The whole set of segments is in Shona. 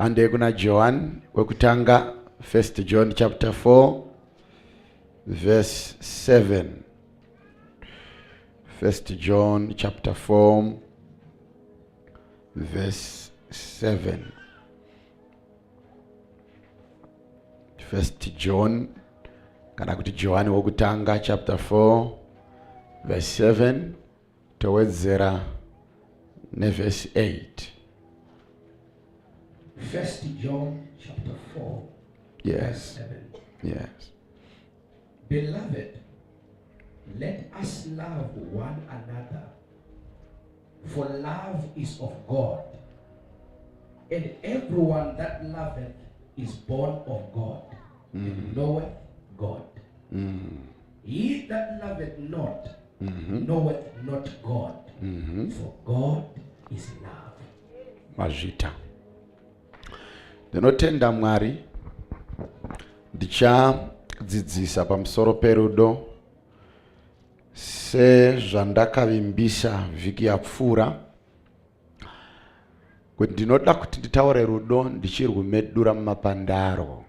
Handei kuna John wekutanga, 1 John chapter 4 verse 7. 1 John chapter 4 verse 7. 1 John kana kuti Johani wokutanga chapter 4 verse 7 towedzera nevhesi 8. First John chapter 4 Yes. verse 7. Yes. Beloved, let us love one another, for love is of God, and everyone that loveth is born of God, and knoweth God. He that loveth not knoweth not God, for God is love. Mazvita. Ndinotenda Mwari. Ndichadzidzisa pamusoro perudo sezvandakavimbisa vhiki yapfuura kuti ndinoda kuti nditaure rudo ndichirwumedura mumapandaro.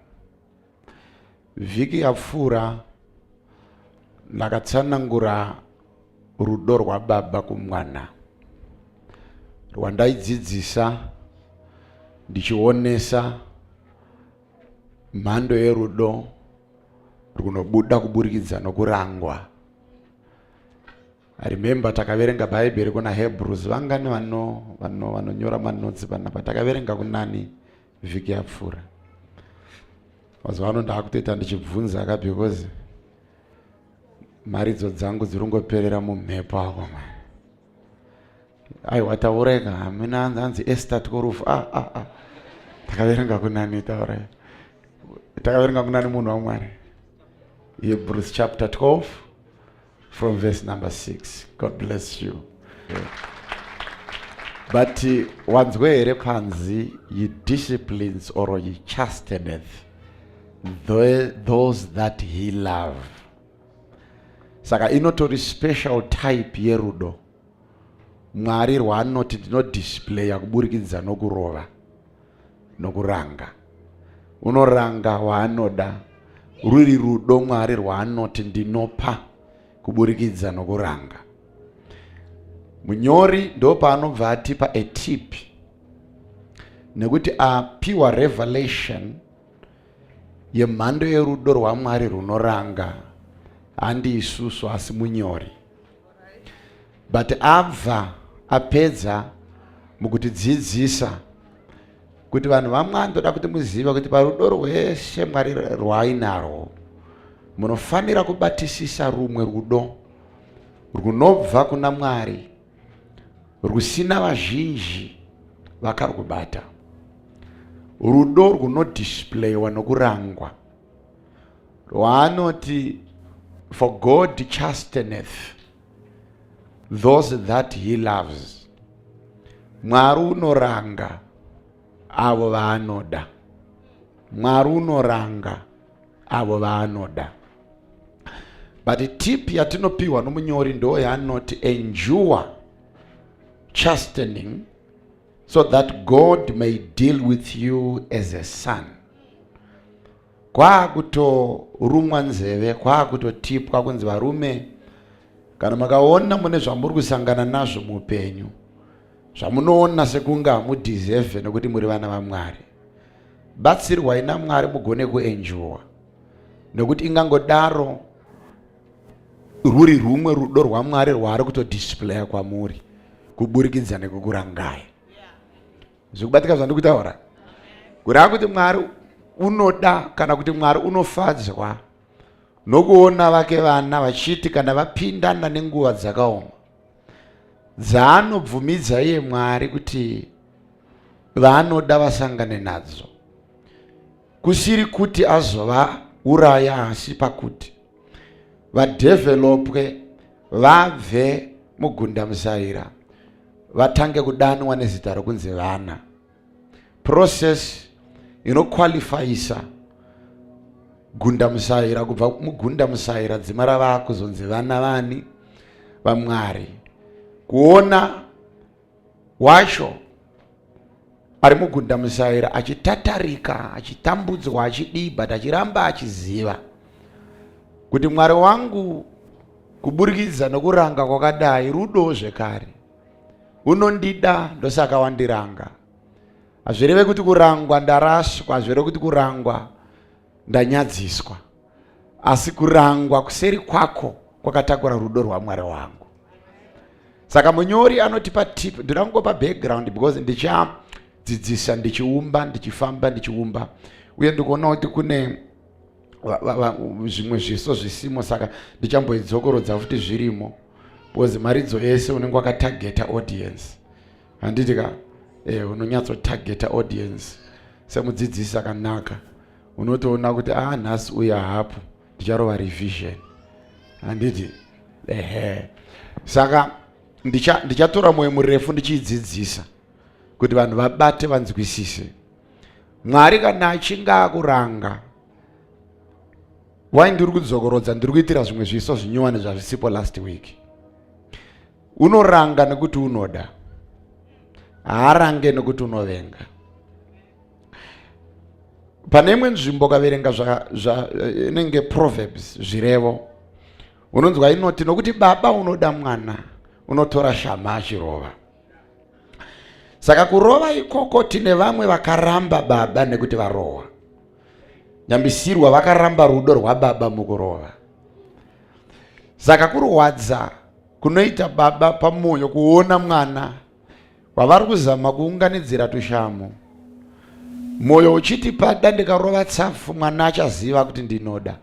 Vhiki yapfuura ndakatsanangura rudo rwababa kumwana rwandaidzidzisa ndichionesa mhando yerudo runobuda kuburikidza nokurangwa. I remember takaverenga Bhaibheri kuna Hebrews. Vangani vanonyora vano, vano manotsi panapa? Takaverenga kunani vhiki yapfuura? Mazuva ano ndaakutoita ndichibvunza ka because mharidzo dzangu dziri kungoperera mumhepo ako mani. Aiwa taureka hamina hanzi Esther tikorufu. Ah, ah, ah. Takaverenga kunani taurai? Takaverenga kunani munhu waMwari? Hebrews chapter 12 from verse number 6. God bless you. Yeah. But wanzwe here panzi he disciplines or he chasteneth those that he love. Saka inotori special type yerudo Mwari rwaanoti ndinodisplaya kuburikidza nokurova nokuranga. Unoranga waanoda ruri rudo Mwari rwaanoti ndinopa kuburikidza nokuranga. Munyori ndopaanobva atipa a tip nekuti apiwa revelation yemhando yerudo rwaMwari runoranga, handi isusu asi munyori. But abva apedza mukutidzidzisa kuti vanhu vaMwari, ndoda kuti muzive kuti parudo rwese Mwari rwainarwo munofanira kubatisisa rumwe rudo runobva kuna Mwari rusina vazhinji vakarwubata, rudo rwunodisplayiwa nokurangwa rwaanoti for God chasteneth those that he loves. Mwari unoranga avo vaanoda. Mwari unoranga avo vaanoda. But tip yatinopiwa nomunyori ndo yaanoti endure chastening so that God may deal with you as a son. Kwakutorumwa nzeve, kwakutotipwa kunzi varume, kana makaona mune zvamuri kusangana nazvo muupenyu zvamunoona sekunge hamudeserve nekuti muri vana vaMwari, batsirwai naMwari mugone kuenjowa, nekuti ingangodaro rwuri rumwe rudo rwaMwari rwaari kutodisplaya kwamuri kuburikidza nekukurangai. Zvikubatika zvandiri kutaura? Kureva kuti Mwari unoda kana kuti Mwari unofadzwa nokuona vake vana vachiti kana vapindana nenguva dzakaoma dzaanobvumidza iye Mwari kuti vaanoda vasangane nadzo, kusiri kuti azovauraya, asi pakuti vadevelopwe vabve mugundamusaira vatange kudanwa nezita rokunzi vana. Process inoqualifyisa gundamusaira kubva mugundamusaira dzima rava kuzonzi vana vani vaMwari. Kuona wacho Ari mugundamusaira achitatarika, achitambudzwa, achidii, but achiramba achiziva kuti Mwari wangu kuburikidza nokuranga kwakadai rudo zvekare unondida, ndosaka wandiranga. Hazvireve kuti kurangwa ndaraswa, hazvireve kuti kurangwa ndanyadziswa, asi kurangwa kuseri kwako kwakatakura rudo rwaMwari wangu. Saka munyori anotipa tip. Ndinoda kungopa background because ndichadzidzisa ndichiumba, ndichifamba ndichiumba, uye ndikuona kuti kune zvimwe zviso zvisimo, saka ndichamboidzokorodza futi zvirimo, because mharidzo ese unenge wakatageta audience, handiti ka? Unonyatsotageta audience semudzidzisi akanaka, unotoona kuti a ah, nhasi uya hapo ndicharova revision, handiti? Ehe, saka ndichatora mwoyo murefu ndichiidzidzisa kuti vanhu vabate, vanzwisise. Mwari kana achinge akuranga, wai ndiri kudzokorodza? Ndiri kuitira zvimwe zviso zvinyowani zvazvisipo last week. Unoranga nekuti unoda, haarange nekuti unovenga. Pane imwe nzvimbo kaverenga inenge Proverbs, Zvirevo, unonzwa inoti, nokuti baba unoda mwana unotora shama achirova. Saka kurova ikoko, tine vamwe vakaramba baba nekuti varohwa, nyambisirwa, vakaramba rudo rwababa mukurova. Saka kurwadza kunoita baba pamwoyo kuona mwana wavari kuzama kuunganidzira tushamu, mwoyo uchiti, pada ndikarova tsafu mwana achaziva kuti ndinoda.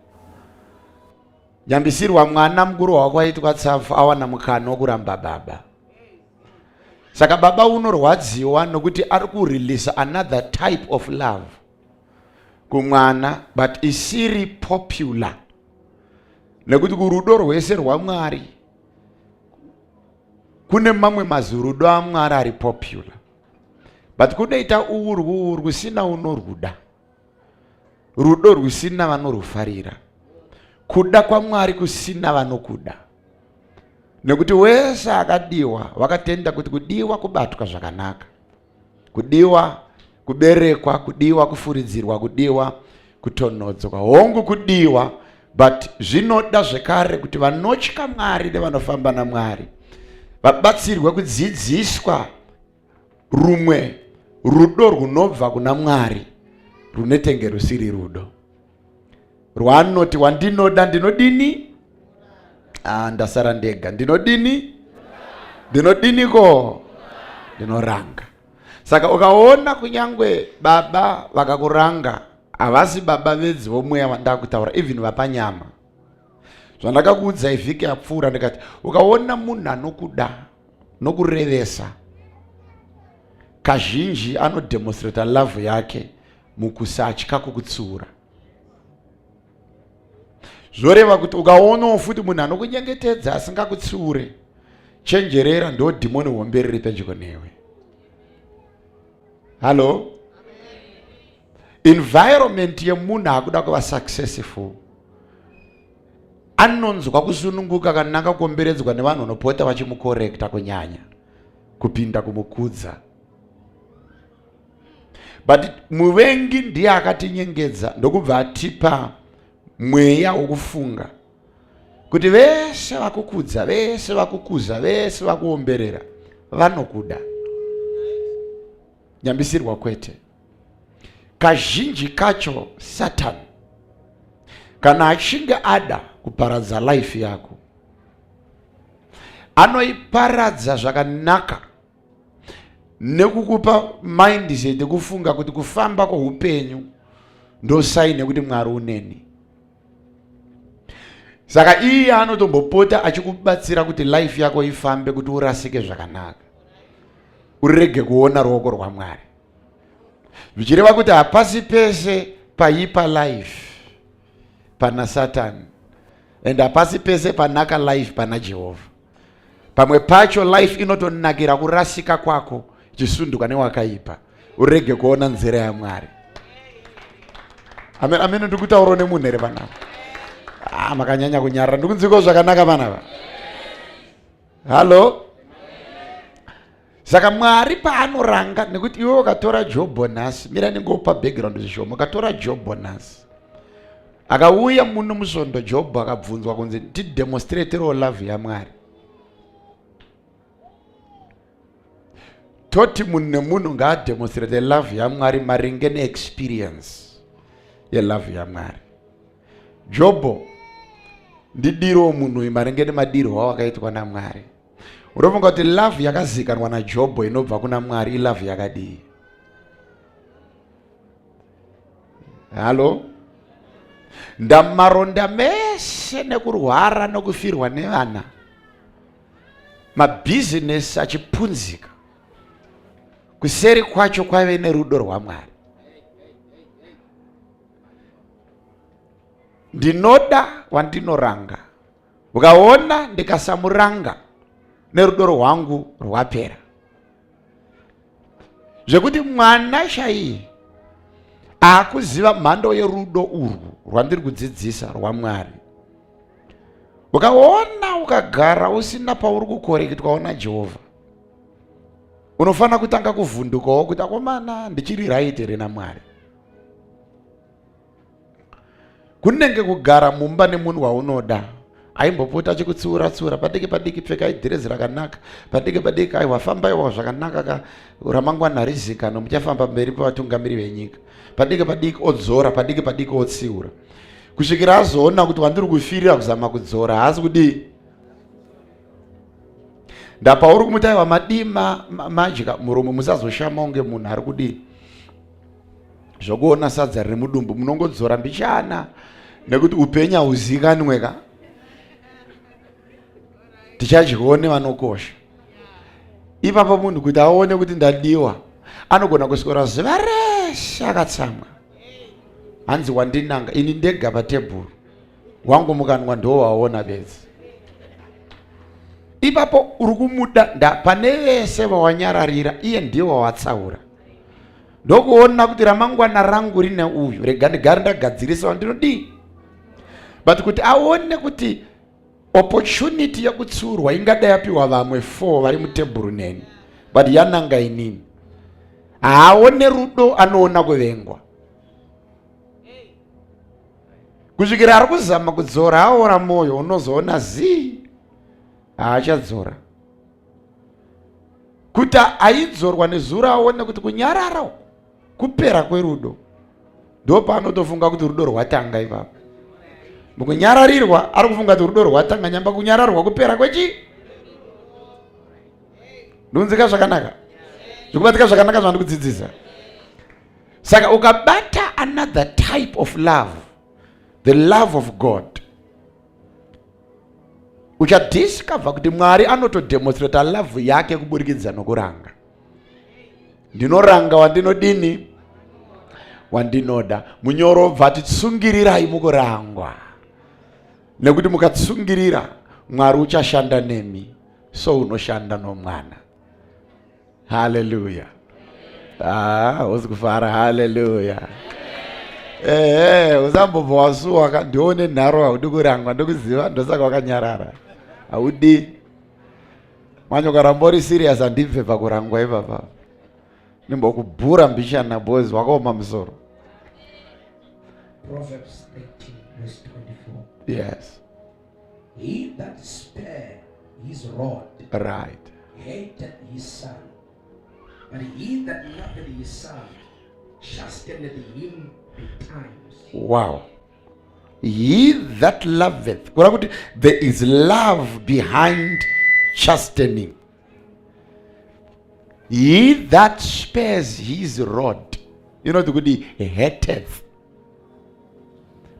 Nyambisirwa, mwana mukurohwa kwaitwa tsafu awana mukana wokuramba baba. Saka baba unorwadziwa nokuti ari kureleasa another type of love kumwana, but isiri popular, nekuti kurudo rwese rwaMwari kune mamwe mazurudo aMwari ari popular, but kunoita urwu rwusina unorwuda, rudo rwusina vanorufarira, kuda kwaMwari kusina vanokuda, nekuti wese akadiwa wakatenda kuti kudiwa kubatwa zvakanaka, kudiwa kuberekwa, kudiwa kufuridzirwa, kudiwa kutonhodzwa, hongu kudiwa, but zvinoda zvekare kuti vanotya Mwari nevanofamba naMwari vabatsirwe kudzidziswa rumwe rudo runobva kuna Mwari, runetenge rusiri rudo rwaanoti wandinoda ndinodini. Ah, ndasara ndega, ndinodini? Ndinodiniko? Ndinoranga. Saka ukaona kunyangwe baba vakakuranga, havasi baba vedzi vomweya vandakutaura, even vapanyama. Zvandakakuudzai vhiki yapfuura, ndikati ukaona munhu anokuda nokurevesa, kazhinji anodemonstrata love yake mukusatya kukutsiura. Zvoreva kuti ukaonawo futi munhu anokunyengetedza asingakutsiure, chenjerera, ndo dhimoni hombe riri pedyo newe. Hallo, environment yemunhu akuda kuva successful anonzwa kusununguka kana akakomberedzwa nevanhu vanopota vachimukorekta kunyanya kupinda kumukudza. But muvengi ndiye akatinyengedza ndokubva atipa mweya wokufunga kuti vese vakukudza, vese vakukuza, vese vakuomberera vanokuda. Nyambisirwa, kwete. Kazhinji kacho Satani kana achinge ada kuparadza life yako, anoiparadza zvakanaka nekukupa mindset yekufunga kuti kufamba kweupenyu ndo sign yekuti Mwari uneni. Saka iye anotombopota achikubatsira kuti life yako ifambe, kuti urasike zvakanaka, urege kuona ruoko rwaMwari, zvichireva kuti hapasi pese paipa life pana Satani, and hapasi pese panaka life pana Jehovha. Pamwe pacho life inotonakira kurasika kwako, ichisunduka newakaipa, urege kuona nzira yaMwari. Amen, amen. Ndiri kutaurawo nemunhu here panapa? Ah, makanyanya kunyarara. Ndikunzwikawo zvakanaka panapa? Hallo. Saka Mwari paanoranga, nekuti iwe ukatora Jobho nhasi, mira ndingopa background zvishoma, ukatora Jobho nhasi akauya muno musvondo, Jobho akabvunzwa kunzi tidemonstraterewo love yaMwari, toti munhu nemunhu ngaademonstrate love yaMwari maringe neexperience yelove yaMwari. Jobho ndidirowo munhu uyu maringe nemadirwo awakaitwa naMwari. Unofunga kuti love yakazikanwa naJobho inobva kuna Mwari ilove yakadii? Halo, ndamaronda mese nekurwara nokufirwa nevana, mabhizinesi achipunzika, kuseri kwacho kwaive nerudo rwaMwari. Ndinoda wandinoranga, ukaona ndikasamuranga nerudo rwangu rwapera. Zvekuti mwana chaiye akuziva mhando yerudo urwu rwandiri kudzidzisa rwaMwari. Ukaona ukagara usina pauri kukoreketwawo naJehovha, unofanira kutanga kuvhundukawo kuti akomana, ndichiri right here naMwari? Kunenge kugara mumba nemunhu waunoda aimbopota achikutsiura tsiura padiki padiki, pfekai dhirezi rakanaka, padiki padiki, aiwa fambaiwa zvakanaka ka, ramangwana harizikano, muchafamba mberi pevatungamiri venyika, padiki padiki odzora, padiki padiki otsiura, kusvikira azoona kuti wandiri kufirira kuzama kudzora haasi kudii. Ndapauri kumuti aiwa madii madya muromo musazoshama unge munhu ari kudii zvokuona sadza riri mudumbu, munongodzora mbichana nekuti upenyu hauzikanwe ka, tichadyiwo nevanokosha. Ipapo munhu kuti aone kuti ndadiwa anogona kuswera zuva reshe akatsamwa, hanzi wandinanga ini ndega patebhuru, wangu mukanwa ndowaona bedzi. Ipapo uri kumuda nda pane vese vawanyararira, iye ndiye wawatsaura, ndokuona kuti ramangwana rangu rine uyu, rega ndigare ndagadzirisa wandinodii. But kuti aone kuti opportunity yekutsiurwa ingadai yapiwa vamwe 4 vari mutebhuru neni, but yananga inini, haaone rudo, anoona kuvengwa kusvikira ari kuzama kudzora aora mwoyo, unozoona zii haachadzora. Kuti aidzorwa nezuro aone kuti kunyarara uku kupera kwerudo, ndopaanotofunga kuti rudo rwatanga ipapo. Mukunyararirwa ari kufunga kuti rudo rwatanga, nyamba kunyararwa kupera kwechi. Ndunzika zvakanaka, zvikubatika zvakanaka zvandikudzidzisa. Saka ukabata another type of love, the love of God, uchadiscover kuti Mwari anotodemonstrata love yake kuburikidza nokuranga. Ndinoranga wandinodini, wandinoda. Munyoro bva titsungirirai mukurangwa, nekuti mukatsungirira Mwari uchashanda nemi so unoshanda nomwana. Haleluya. Ah, uzi kufara. Haleluya. Ehe, usambobva wasuwa ka, ndione nharo, haudi kurangwa, ndikuziva, ndosaka wakanyarara. Haudi. Manje ukaramba uri serious handibve pakurangwa ipapa. Ndimbokubhura mbichana boys, wakaoma musoro. Proverbs 18 verse 24. Yes. He that spare his rod hateth his son, but he that loveth his son chasteneth him betimes. Wow. He that loveth, kureva kuti there is love behind chastening. He that spares his rod, you know kuti hateth,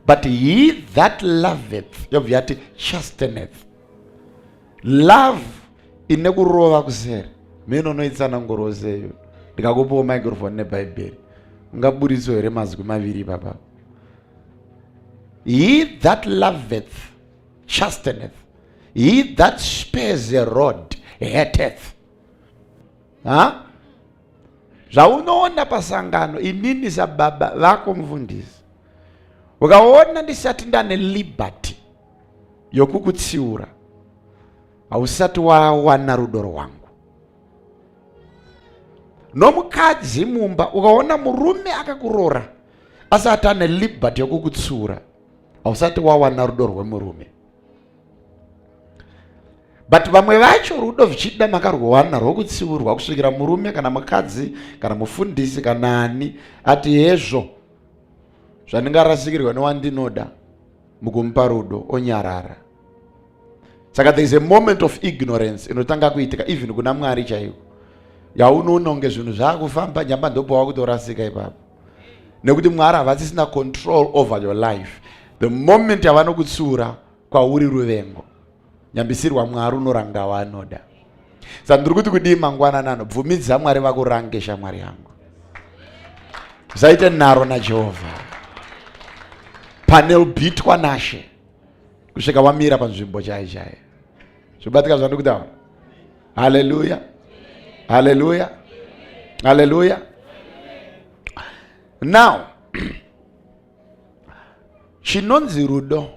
but he that loveth, yobva yati chasteneth. Love ine kurova kuseri. Mene unoitsanangurawo seyo, ndikakupawo microphone nebhaibheri, ungaburitsawo here mazwi maviri ipapa? He that loveth chasteneth, he that spares a rod hateth. Ha? Zvaunoona pasangano, inini sababa vako mufundisi, ukaona ndisati ndane liberty yokukutsiura, hausati wawana rudo rwangu. Nomukadzi mumba, ukaona murume akakuroora asati ane liberty yokukutsiura, hausati wawana rudo rwemurume. But vamwe vacho rudo zvichida makarwana rwokutsiurwa kusvikira murume kana mukadzi kana mufundisi kana ani ati hezvo zvandingarasikirwa newandinoda mukumupa rudo, onyarara. Saka there is a moment of ignorance inotanga kuitika even kuna Mwari chaiko, yaunoona kunge zvinhu zvakufamba nyamba, ndopa wakutorasika ipapo, nekuti Mwari havasisina control over your life. The moment yavanokutsiura, kwauri ruvengo. Nyambisirwa, Mwari unoranga waanoda. Saka ndiri kuti kudii mangwananano? Bvumidza Mwari vakurange, shamwari yangu. Usaite nharo naJehovha. Pane ubitwa nashe kusvika wamira panzvimbo chai chai. Zvobatika zvandiri kutaura? Haleluya, haleluya, haleluya. Now chinonzi rudo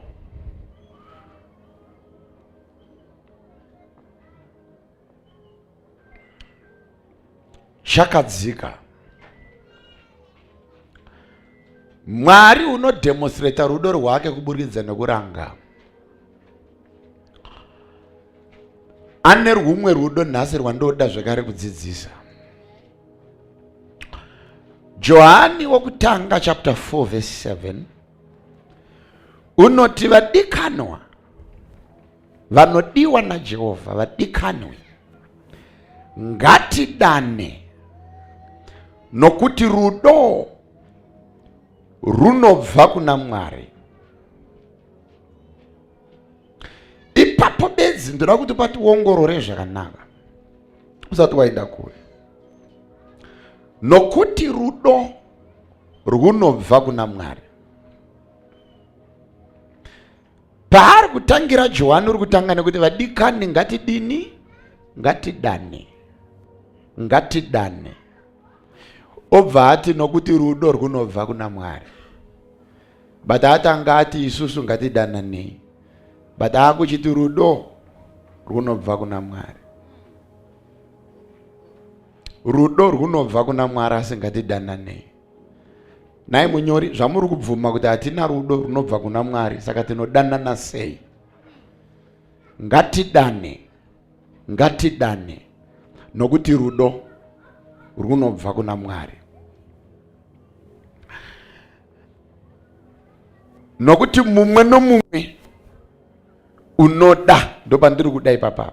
chakadzika. Mwari unodemonstrata rudo rwake kuburikidza nekuranga. Ane rumwe rudo nhasi rwandoda zvekare kudzidzisa. Johani wokutanga chapter 4 verse 7 unoti, vadikanwa vanodiwa naJehovha, vadikanwe, ngatidane, nokuti rudo runobva kuna Mwari. Ipapo bedzi ndoda kuti pationgorore zvakanaka usati waenda kure. Nokuti rudo runobva kuna Mwari. Paari kutangira Johani uri kutanga nekuti vadikani ngatidini, ngatidane, ngatidane. Obva ati nokuti rudo runobva kuna Mwari. But atanga ati isusu ngatidananei, but akuchiti rudo runobva kuna Mwari. Rudo runobva kuna Mwari, asi ngatidananei. Nhai munyori, zvamuri kubvuma kuti hatina rudo runobva kuna Mwari, saka tinodanana sei? Ngatidane, ngatidane, nokuti rudo runobva kuna Mwari. Nokuti mumwe nomumwe unoda, ndopandiri kuda ipapa,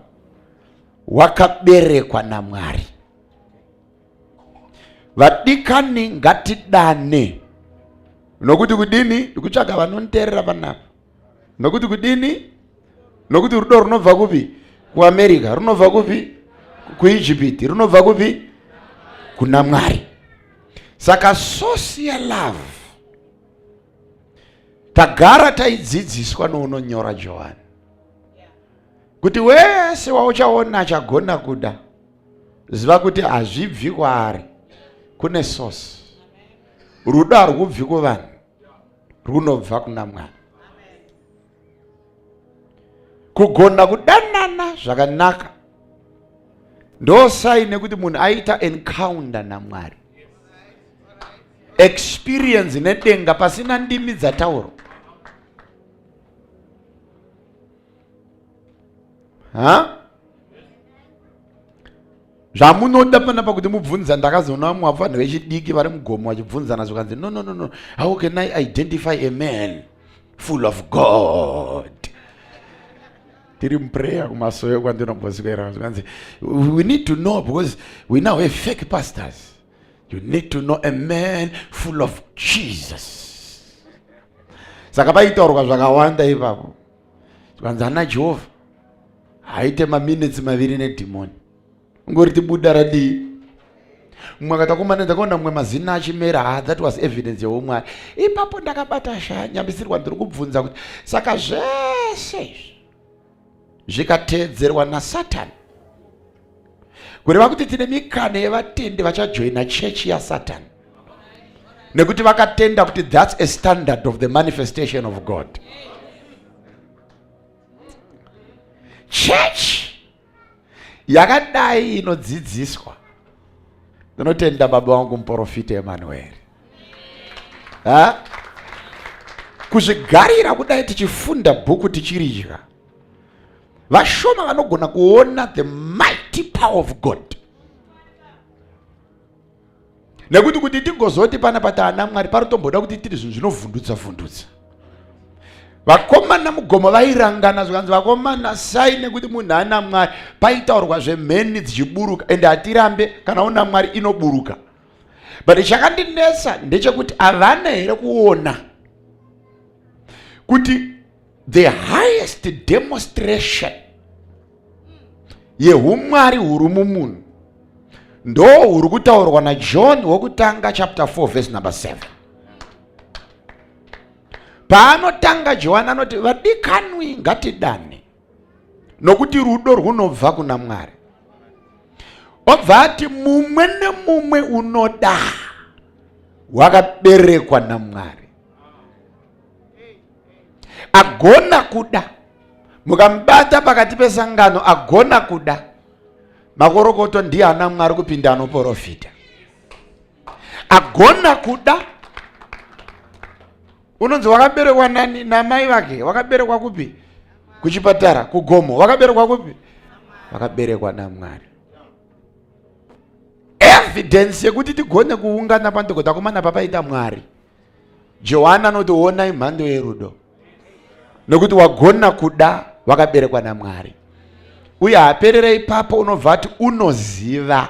wakaberekwa naMwari. Vadikani, ngatidane, nokuti kudini? Ndikutsvaga vanonditeerera panapa. Nokuti kudini? Nokuti rudo runobva kupi? KuAmerica. Runobva kupi? KuIjipiti. Runobva kupi? Kuna Mwari. Saka source yelove tagara taidzidziswa nounonyora Johani kuti wese wauchaona achagona kuda, ziva kuti hazvibvi kwaari, kune source. Rudo harwubvi kuvanhu, runobva kuna Mwari. Kugona kudanana zvakanaka ndosai nekuti munhu aita encounter naMwari, experience nedenga pasina ndimi dzataurwa. Ha, zvamunoda panapa kuti mubvunza. Ndakazoona vamwe vafanhu vechidiki vari mugomo vachibvunzana, zvikanzi, "No, no, no, no, how can I identify a man full of God?" Tiri muprayer kumasoyo kwandinomboswera, zvikanzi, "We need to know because we now have fake pastors. You need to know a man full of Jesus." Saka paitaurwa zvakawanda ipapo, zvikanzi ana Jehovha haite maminitsi 2 nedhimoni, ungori tibuda radii. Mumwe akati, "Akomana, ndakaona mumwe mazina achimera." Ha, that was evidence yeumwari ipapo. Ndakabata sha. Nyambisirwa, ndiri kubvunza kuti saka zvese izvi zvikateedzerwa naSatani, kureva kuti tine mikana yevatendi vachajoina chechi yaSatani nekuti vakatenda kuti that's a standard of the manifestation of God. Church yakadai inodzidziswa. Ndinotenda baba wangu muprofita Emanueri. Ha? Kuzvigarira kudai tichifunda bhuku tichiridya. Vashoma vanogona kuona the mighty power of God. Nekuti kuti tigozoti pana pataana Mwari paritomboda kuti tiri zvinhu zvinovhundutsa vhundutsa. Vakomana mugomo vairangana zvikanzi vakomana sai nekuti munhu ana Mwari paitaurwa zvemheni dzichiburuka ende hatirambe kana una Mwari inoburuka. But chakandinetsa ndechekuti havana here kuona kuti the highest demonstration yehumwari huri mumunhu ndo huri kutaurwa naJohn wokutanga chapter 4 verse number 7. Paanotanga Johani anoti vadikanwi ngatidane nokuti rudo rwunobva kuna Mwari. Obva ati mumwe nemumwe unoda wakaberekwa naMwari. Agona kuda mukamubata pakati pesangano agona kuda makorokoto ndiye ana Mwari kupinda anoporofita. Agona kuda unonzi wakaberekwa nani namai vake wakaberekwa kupi kuchipatara kugomo wakaberekwa kupi wakaberekwa namwari evidence yekuti tigone kuungana pandogota komana papaita mwari Johana anoti onai mhando yerudo nokuti wagona kuda wakaberekwa namwari uye haperere ipapo unobva ati unoziva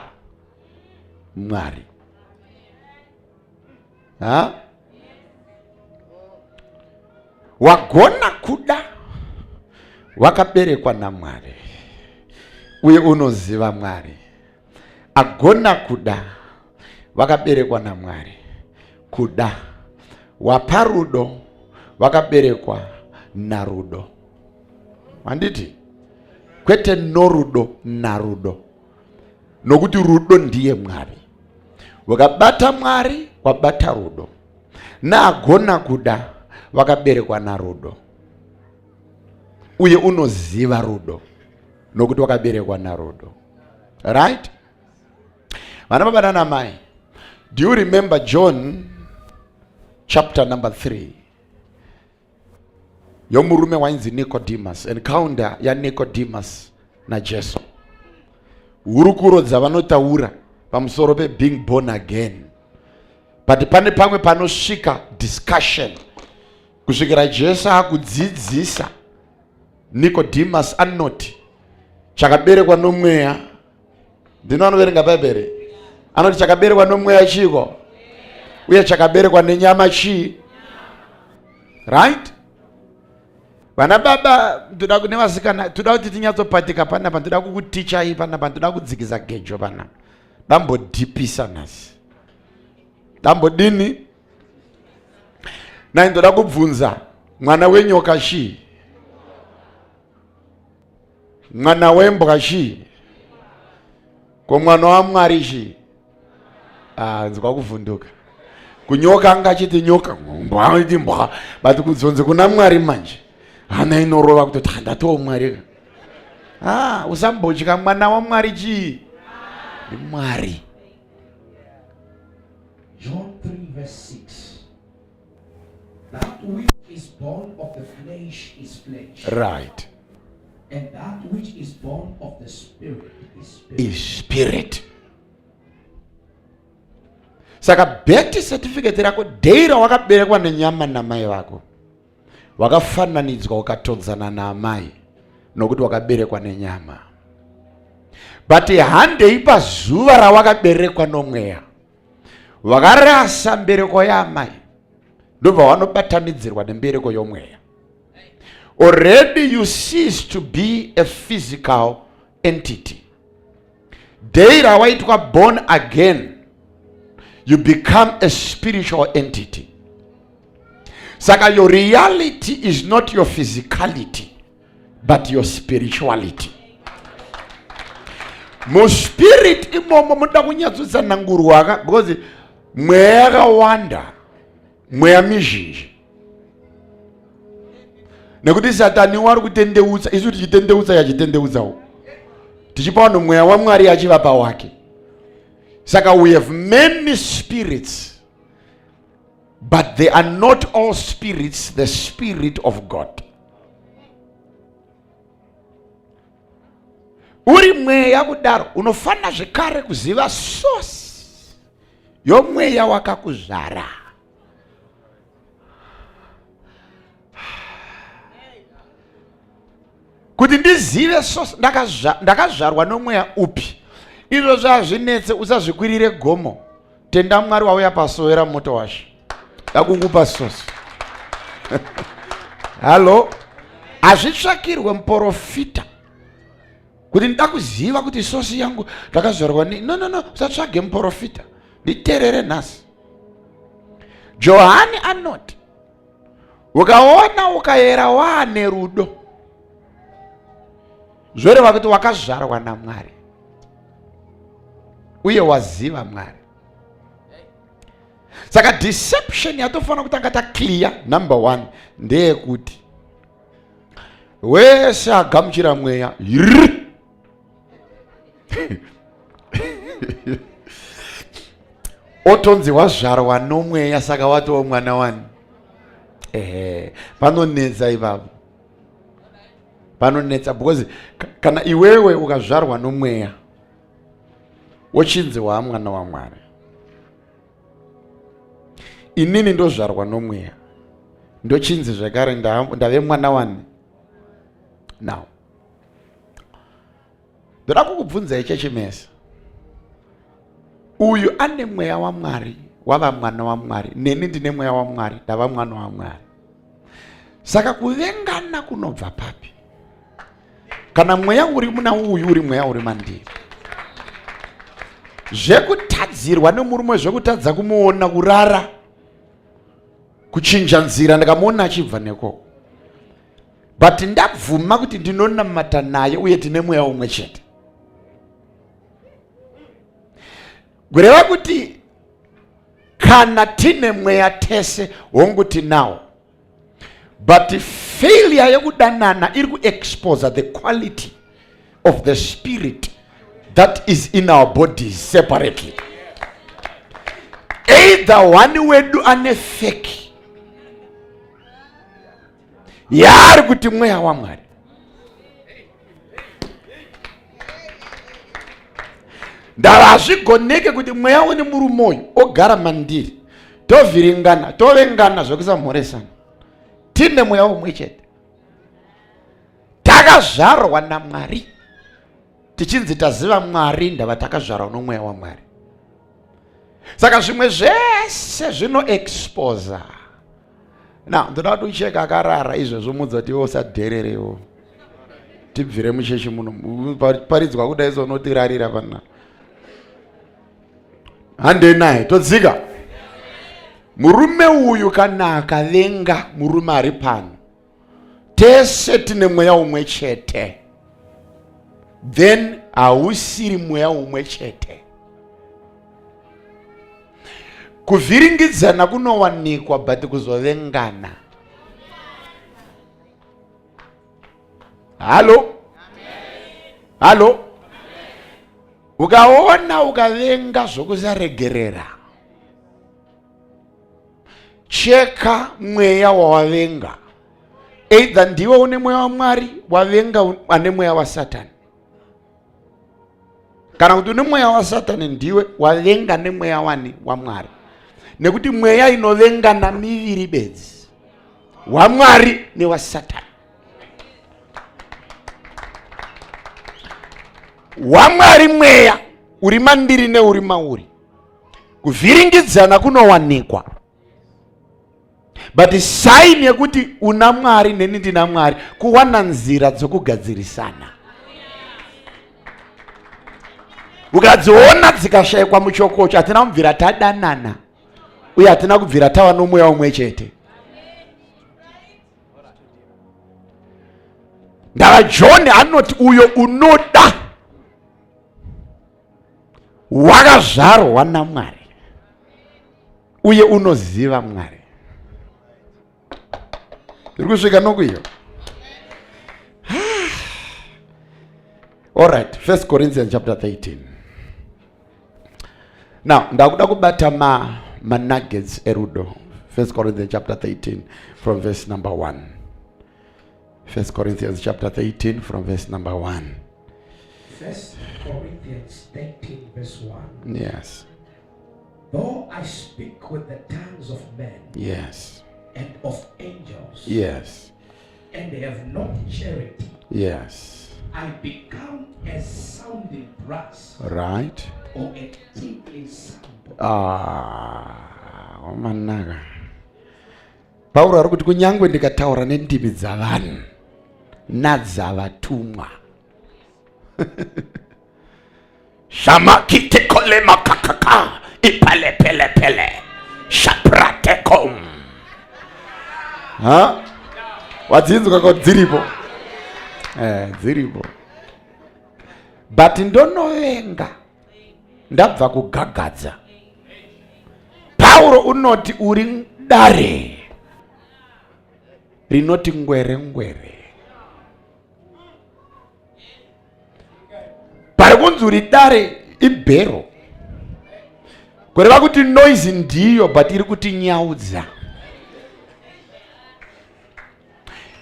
Mwari. Ha? Wagona kuda wakaberekwa naMwari uye unoziva Mwari. Agona kuda wakaberekwa naMwari. Kuda wapa rudo wakaberekwa narudo. Handiti? Kwete norudo, narudo. Nokuti rudo ndiye Mwari. Wakabata Mwari, wabata rudo. Naagona kuda wakaberekwa narudo. Uye unoziva rudo nokuti wakaberekwa narudo. Right? Vana baba nana mai, do you remember John chapter number 3? Yomurume wainzi Nicodemus, encounter yaNicodemus naJesu. Hurukuro dzavanotaura pamusoro pe being born again. But pane pamwe panosvika discussion kusvikira Jesu akudzidzisa Nicodemus anoti chakaberekwa nomweya. Ndino anoverenga Bhaibheri anoti chakaberekwa nomweya chiiko uye chakaberekwa nenyama chii? Right? Vana baba ndoda nevasikana toda kuti tinyatsopatika panapa, ndoda kukutichai panapa, ndoda kudzikisa gejo panapa, ndambodhipisa nhasi, ndambodini nai, ndoda kubvunza mwana wenyoka chii, mwana wembwa chii, ko mwana waMwari chii? Ah, nzwa kuvhunduka. Kunyoka anga achiti nyoka, mbwa anoti mbwa, but kudzonzi kuna Mwari manje hana inorova kutoti ndatoo Mwari. Ah, usambotya mwana waMwari chii? Ndi Mwari. John 3 verse 6. That which is born of the flesh is flesh. Right. And that which is born of the spirit is spirit. Is spirit. Saka birth certificate rako day rawakaberekwa nenyama namai vako wakafananidzwa ukatodzana naamai nokuti wakaberekwa nenyama, but handei pazuva rawakaberekwa nomweya wakarasa mbereko yaamai ndobva wanobatanidzirwa nembereko yomweya. Already you cease to be a physical entity. Day rawaitwa born again, you become a spiritual entity. Saka your reality is not your physicality, but your spirituality. Muspirit imomo munoda kunyatsotsanangurwa ka, because mweya yakawanda, mweya mizhinji, nekuti Satani wari kutendeutsa, isu tichitendeutsa yachitendeutsawo, tichipa vanhu mweya waMwari achivapa wake. Saka we have many spirits but they are not all spirits the spirit of God. Uri mweya kudaro unofanira zvekare kuziva source yomweya wakakuzvara. Kuti ndizive source ndakazvarwa nomweya upi. Izvo zvazvinetse usazvikwirire gomo. Tenda Mwari wauya pasowera moto washe. Dakukupa source. Hallo. Hazvitsvakirwe muporofita kuti ndida kuziva kuti sosi yangu ndakazvarwa nei. No, no, no, usatsvage muporofita. Nditerere nhasi. Johani anoti ukaona ukayera waane rudo zvoreva kuti wakazvarwa naMwari uye waziva Mwari. Saka deception yatofanira kutanga taclear number one ndeyekuti wese agamuchira mweya otonzi wazvarwa nomweya saka watoo mwana wani. Ehe, panonetsa ipapo, panonetsa because kana iwewe ukazvarwa nomweya wochinzi waamwana waMwari, inini ndozvarwa nomweya ndochinzi zvekare ndave mwana wani. Now ndoda kukubvunzai chechimese, uyu ane mweya waMwari wava mwana waMwari, neni ndine mweya waMwari ndava mwana waMwari. Saka kuvengana kunobva papi kana mweya uri muna uyu uri mweya uri mandiri? Zvekutadzirwa nemurume, zvekutadza kumuona, kurara, kuchinja nzira ndikamuona achibva nekoko, but ndabvuma kuti ndinonamata naye uye tine mweya umwe chete, kureva kuti kana tine mweya tese hongu tinawo, but failure yekudanana iri kuexposa the quality of the spirit that is in our bodies separately. Either one wedu ane fake yaari kuti mweya waMwari, ndava hazvigoneke kuti mweya une murume uyu ogara mandiri, tovhiringana, tovengana zvekusamhoresana, tine mweya umwe chete, takazvarwa naMwari, tichinzi taziva Mwari, ndava takazvarwa nomweya waMwari. Saka zvimwe zvese zvinoexposa. Now ndoda kuti ucheka akarara izvozvo, mudza kuti iwe usadhererewo, tibvire muchechi muno paridzwa kudai so unotirarira pana handei naye todzika. Murume uyu kana akavenga murume ari pano, tese tine mweya umwe chete, then hausiri mweya umwe chete. Kuvhiringidzana kunowanikwa, but kuzovengana. Halo, halo. Ukaona ukavenga zvokusaregerera, cheka mweya wawavenga. Either ndiwe une mweya waMwari wavenga ane mweya waSatani, kana kuti une mweya waSatani ndiwe wavenga nemweya wani waMwari, nekuti mweya inovengana miviri bedzi, waMwari newaSatani. WaMwari mweya uri mandiri neuri mauri, kuvhiringidzana kunowanikwa, but sign yekuti una Mwari neni ndina Mwari kuwana nzira dzokugadzirisana. Ukadziona dzikashayikwa muchokocho, hatina kubvira tadanana uye hatina kubvira tava nomweya umwe chete. Ndava John anoti uyo unoda wakazvarwa naMwari uye unoziva Mwari. Iri kusvika nokuiyo. All right, 1 Corinthians chapter 13. Now ndakuda kubata ma manuggets erudo. 1 Corinthians chapter 13 from verse number 1. 1 Corinthians chapter 13 from verse number 1. 1 Corinthians 13 verse 1. Yes. Though I speak with the tongues of men. Yes. And of angels. Yes. And have not charity. Yes. I become a sounding brass. Right. Or a tinkling cymbal. Ah, wamanaka. Pauro ari kuti kunyangwe ndikataura nendimi dzavanhu nadzavatumwa shamakitekolemakakaka ipalepelepele shapratekom ha wadzinzwa ko dziripo eh, dziripo but ndonovenga ndabva kugagadza pauro unoti uri dare rinoti ngwere ngwere pari kunzi uri dare ibhero kureva kuti noise ndiyo but iri kutinyaudza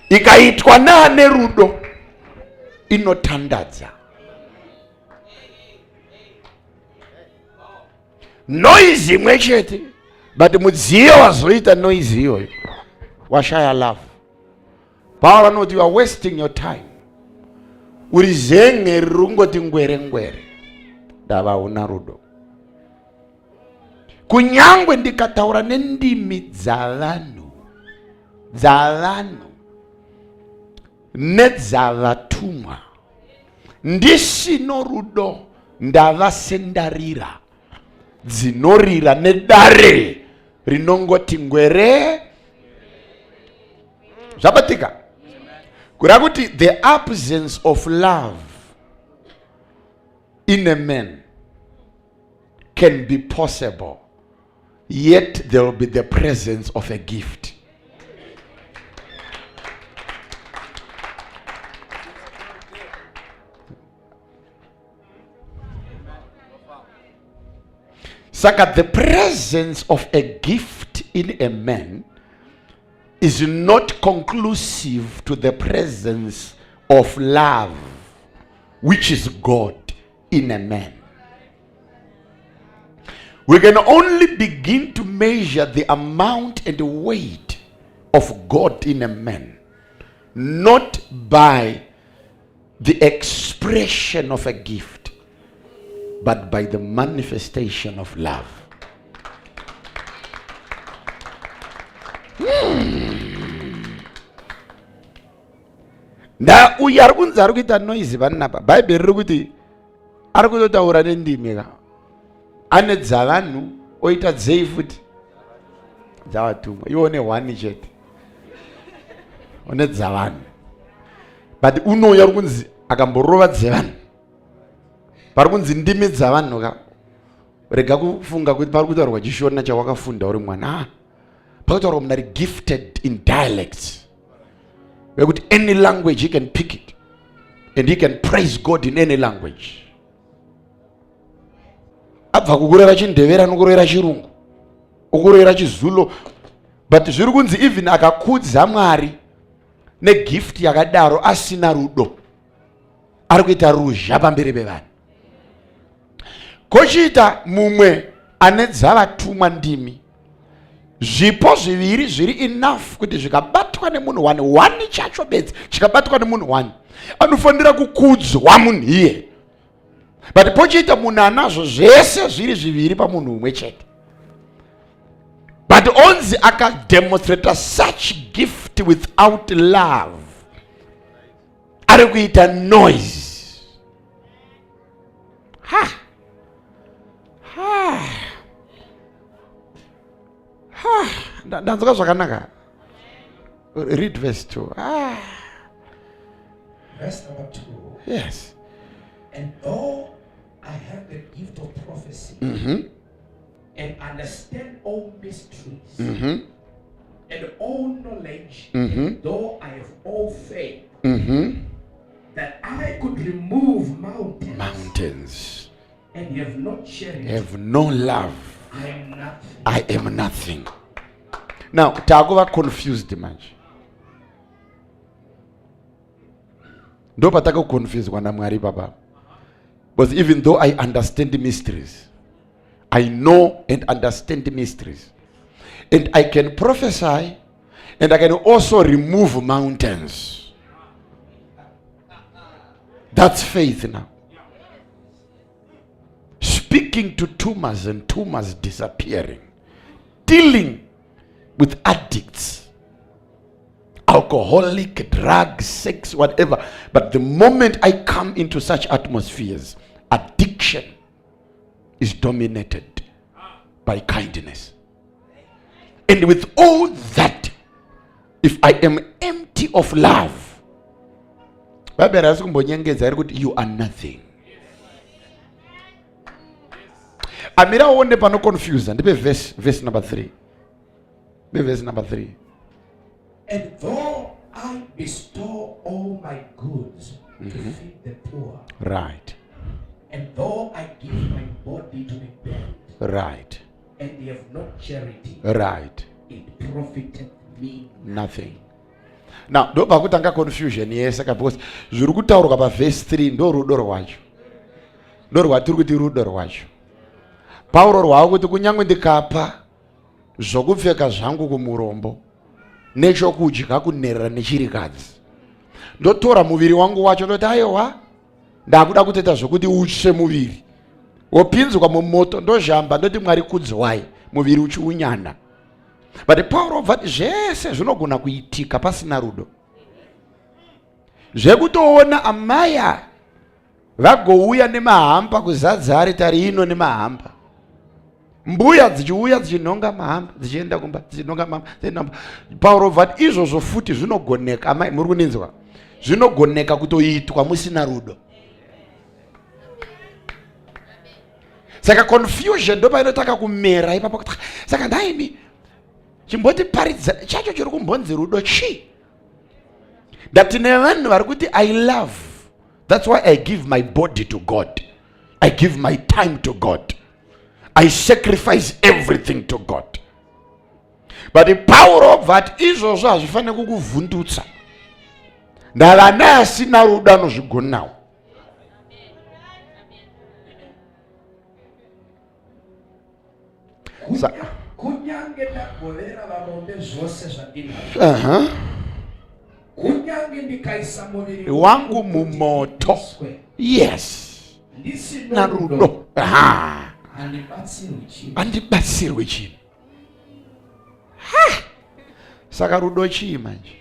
ikaitwa naane rudo inotandadza noise imwe chete but mudziyo wazoita noise iyoyo washaya love Paul anoti you are wasting your time. Uri zenge riri kungoti ngwere ngwere. Ndava hauna rudo. Kunyangwe ndikataura nendimi dzavanhu dzavanhu nedzavatumwa ndisino rudo ndava sendarira dzinorira nedare rinongoti ngwere zvabatika kureva kuti the absence of love in a man can be possible yet there will be the presence of a gift Saka the presence of a gift in a man is not conclusive to the presence of love which is God in a man. We can only begin to measure the amount and weight of God in a man not by the expression of a gift but by the manifestation of love. Hmm. Nda uyu ari kunzi ari kuita noise vanapa bhaibheri riri kuti ari kutotaura nendimi ka ane dzavanhu oita dzei futi dzavatumwa iwe une one chete une dzavanhu but unouya uri kunzi akamborova dzevanhu pari kunzi ndimi dzavanhu ka rega kufunga kuti pari kutaurwa chishona chawakafunda uri mwana ah, pakutaurwa munhu ari gifted in dialects wekuti any language he can pick it and he can praise god in any language abva kukureva chindevera nokureva chirungu okureva chizulo but zviri kunzi even akakudza mwari negift yakadaro asina rudo ari kuita ruzha pamberi pevanhu kochiita mumwe ane dzavatumwa ndimi zvipo zviviri zviri enough kuti zvikabatwa nemunhu one one chacho bedzi chikabatwa nemunhu one anofanira kukudzwa munhu iye but pochiita munhu anazvo zvese zviri zviviri pamunhu umwe chete but onzi akademonstrata such gift without love ari kuita noise ha ha ha ndanzwa zvakanaka read verse 2 ah. Verse number 2 yes and though i have the gift of prophecy mm -hmm. and understand all mysteries mm -hmm. and all knowledge mm -hmm. and though i have all faith mm -hmm. that i could remove mountains, mountains. And have not charity, have no love, I am nothing. I am nothing. Now taakuva confused manje. Ndo patakakonfuswa naMwari baba. Because even though I understand the mysteries, I know and understand the mysteries, and I can prophesy, and I can also remove mountains. That's faith now. Speaking to tumors and tumors disappearing. Dealing with addicts, alcoholic, drugs, sex, whatever. But the moment I come into such atmospheres, addiction is dominated by kindness. And with all that, if I am empty of love, Bhaibheri harisi kumbonyengedza, iri kuti you are nothing. Amira uone panoconfusa. Ndipe verse number 3. Ndipe verse number 3. And though I bestow all my goods to feed the poor, and though I give my body to be burned, and have not charity, it profiteth me nothing. Now ndo pakutanga confusion yese ka, because zviri kutaurwa pavhesi 3 ndo rudo rwacho, ndo rwatiri kuti rudo rwacho. Pauro rwava kuti kunyange ndikapa zvokupfeka zvangu kumurombo nechokudya kunherera nechirikadzi, ndotora muviri wangu wacho, ndoti aiwa, ndakuda kutoita zvokuti utsve muviri wopinzwa mumoto, ndozhamba, ndoti Mwari kudzwai, muviri uchiunyana. But Pauro obva ati zvese zvinogona kuitika pasina rudo. Zvekutoona amaya vagouya nemahamba kuzadza aritari ino nemahamba, mbuya dzichiuya dzichinhonga mahamba, dzichienda kumba dzichinhonga mahamba, dzichienda kumba. Pauro obva ati izvozvo futi zvinogoneka. Amai, muri kuninzwa? Zvinogoneka kutoitwa musina rudo. Saka confusion ndo painotanga kumera ipapo. Saka ndaimi chimboti paridza chacho chiri kumbonzi rudo chii? Ndati nevanhu vari kuti I love, that's why I give my body to God, I give my time to God, I sacrifice everything to God. But Pauro obva ati izvozvo hazvifaniri kukuvhundutsa. Ndavana asina rudo anozvigonawo. Kunyange ndagovera varombe zvose zvandinazvo, kunyange ndikaisa muviri wangu mumoto, upiswe, ndisina narudo, rudo, handibatsirwi chinhu. Handibatsirwi chinhu. Ha! Saka rudo chii manje?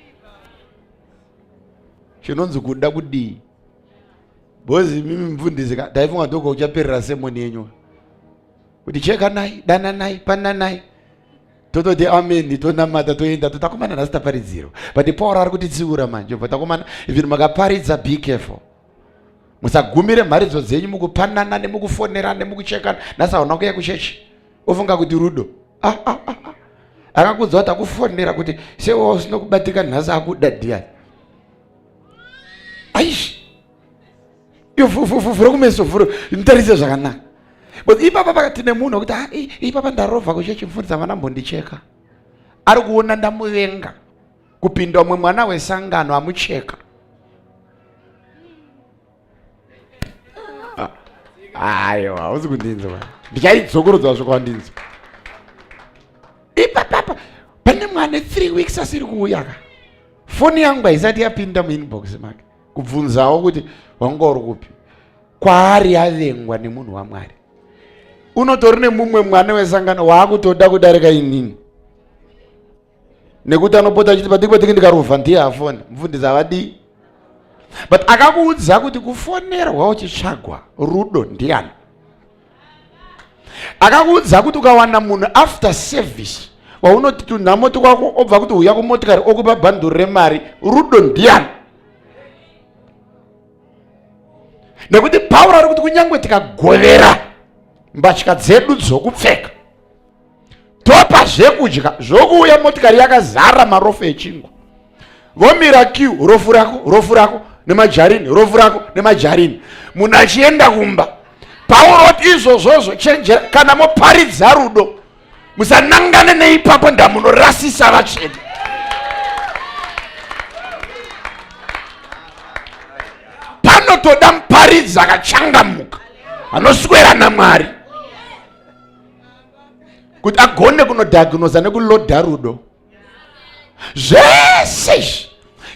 Chinonzi kuda kudii? Bhozi mimi mufundisi ka, ndaifunga ndoko uchaperera semoni yenyu kuti chekanai, dananai, pananai, tototi ameni, tonamata, toenda, totakomana nhasi taparidzirwa. But Paul ari kutitsiura manje, obva takomana, even makaparidza, be careful, musagumire mharidzo dzenyu mukupanana nemukufonera nemukuchekana. Nhasi hauna kuya kuchechi, ofunga kuti rudo. Ah, ah, ah, ah. Akakudza kuti akufonera kuti sewa usina kubatika nhasi akuda ndiani? Aish, iyo vhura kumeso, vhura, nditarise zvakanaka. But ipapa pakati nemunhu wekuti, ah, ipapa ndarovha kuchechi, mufundisi havana mbondicheka, ari kuona ndamuvenga kupinda umwe mwana wesangano amucheka. Aiwa, hausi kundinzwa, ndichaidzokorodza svika wandinzwa. Ipapapa pane mwana 3 weeks asiri kuuya ka, foni yangu haisati yapinda muinbox make kubvunzawo kuti wanga uri kupi. Kwaari avengwa nemunhu waMwari, unotori nemumwe mwana wesangano waakutoda kudarika inini, nekuti anopota achiti padiki padiki ndikarovha ndiye afona, mufundisi havadii. But akakuudza kuti kufonerwa uchitsvagwa rudo ndiani? Akakuudza kuti ukawana munhu after service waunoti tunhamo twako, obva kuti uya kumotikari, okupa bhanduru remari, rudo ndiani? Nekuti Pauro ari kuti kunyange tikagovera mbatya dzedu dzokupfeka, topa zvekudya, zvokuuya motikari yakazara marofu echingwa, vomira queue, rofu rako, rofu rako nemajarini, rofu rako nemajarini, munhu achienda kumba. Pauro oti izvozvozvo chenjera kana moparidza rudo musanangane neipapo ndamunorasisa vatsvene. Panotoda muparidzi akachangamuka anoswera naMwari kuti agone kunodiagnosa nekuloda rudo. Zvese izvi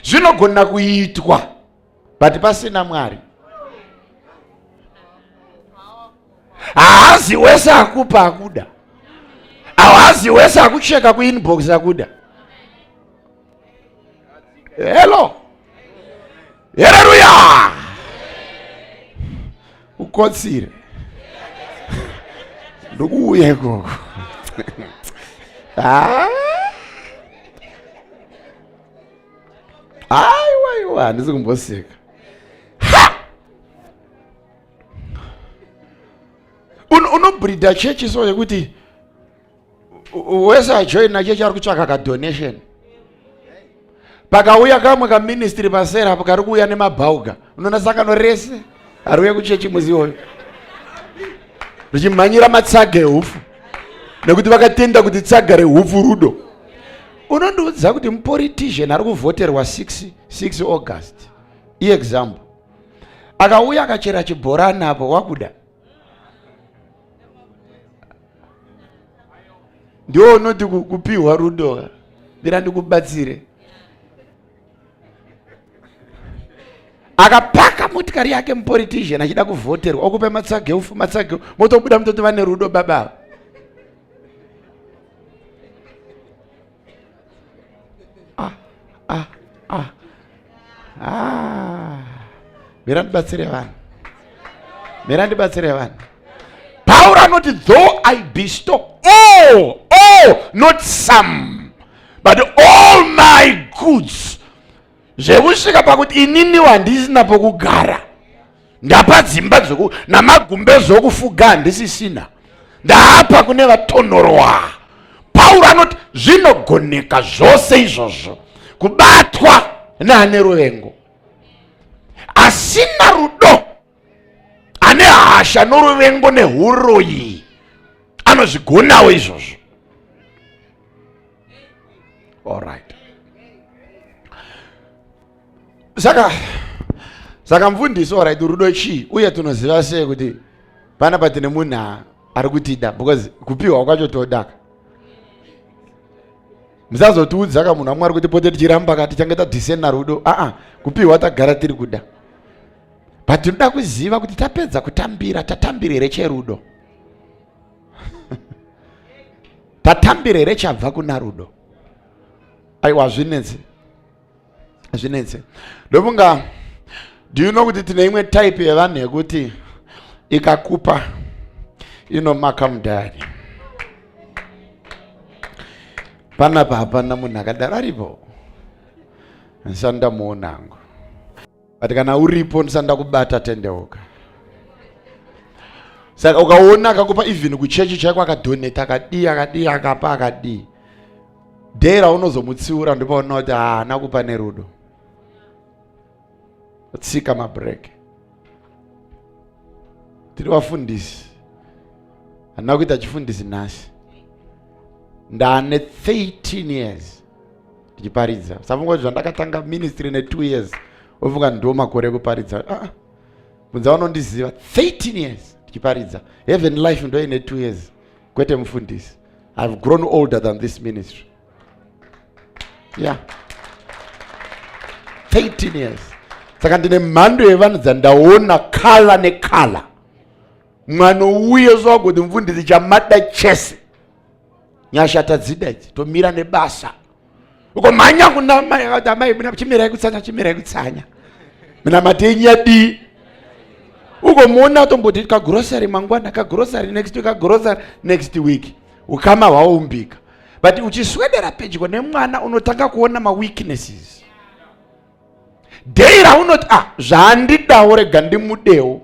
zvinogona kuitwa but pasina Mwari. Haazi wese akupa akuda, haazi wese akucheka kuinbox akuda. Hello, haleluya! Ukotsire ndokuuya ikoko. Ah. Aiwa iwa, handisi kumboseka. Unobreeda chechi so yekuti wese ajoina chechi ari kutsvaka kadonation. Pakauya kamwe kaministry pasera apo kari kuuya nemabhauga, unoona sangano rese ariuya kuchechi musi iwoyo richimhanyira matsaga ehupfu nekuti vakatenda kuti tsaga rehupfu rudo. Unondiudza kuti mupolitician ari kuvhoterwa 6 August iexample, akauya akachera chibhorani apo wakuda ndiwo unoti kupiwa rudo, mira ndikubatsire. Akapaka motikari yake mupolitician achida kuvhoterwa, okupa matsage ufu matsage, motobuda mutoti vane rudo baba. Ah, ah, ah. Ah. Mira ndibatsire vanhu. Mira ndibatsire vanhu. Pauro anoti though I bestow all, all, not some, but all my goods. Zvekusvika pakuti inini handisina pokugara. Ndapa dzimba dzoku namagumbezo okufuga handisisina. Ndaapa kune vatonorwa. Pauro anoti zvinogoneka zvose izvozvo kubatwa neane ruvengo. Asina rudo, ane hasha noruvengo nehuroyi, anozvigonawo izvozvo. All right. Saka mfundisi, all right, rudo chii? Uye tinoziva sei kuti panapa tine munhu ari kutida? Because kupiwa kwacho todaka. Musazotiudza ka munhu waMwari kuti pote tichiramba ka tichange tadhisena rudo. Aa, kupiwa tagara tiri kuda. But tinoda kuziva kuti tapedza kutambira, tatambira here cherudo? Tatambira here chabva kuna rudo? Aiwa, zvinetse. Zvinetse. Ndofunga, do you know kuti tine imwe type yevanhu yekuti ikakupa inomaka mudhari? Panapa hapana munhu akadaro aripo. Ndisati ndamuona hangu. But kana uripo ndisati ndakubata tendeuka. Saka ukaona akakupa even kuchechi chaiko akadonate akadii akadii akapa akadii, day raunozomutsiura ndipo kuti haana kupa nerudo. Tsika mabreak. Tiri vafundisi. Handina kuita chifundisi nhasi. Ndane 13 years ndichiparidza. Usafunga kuti zvandakatanga ministry ne 2 years wofunga ndo makore ekuparidza. Ah, bvunza vanondiziva. 13 years ndichiparidza. Heaven life ndo ine 2 years. Kwete mufundisi. I've grown older than this ministry. Yeah. 13 years. Saka ndine mhando yevanhu dzandaona kala nekala. Mwana uye zvagoti mufundisi chamada chese. Nyasha tadzida idzi, tomira nebasa. Ukomhanya kuna mai akati amai mina chimirai kutsanya, chimirai kutsanya. Mina matenyi yadii? Ugomuona tomboti kagrocery mangwana, kagrocery next week, kagrocery next week. Ukama hwaumbika. But uchiswedera pedyo nemwana unotanga kuona maweaknesses. Day raunoti ah zvaandidawo rega ndimudewo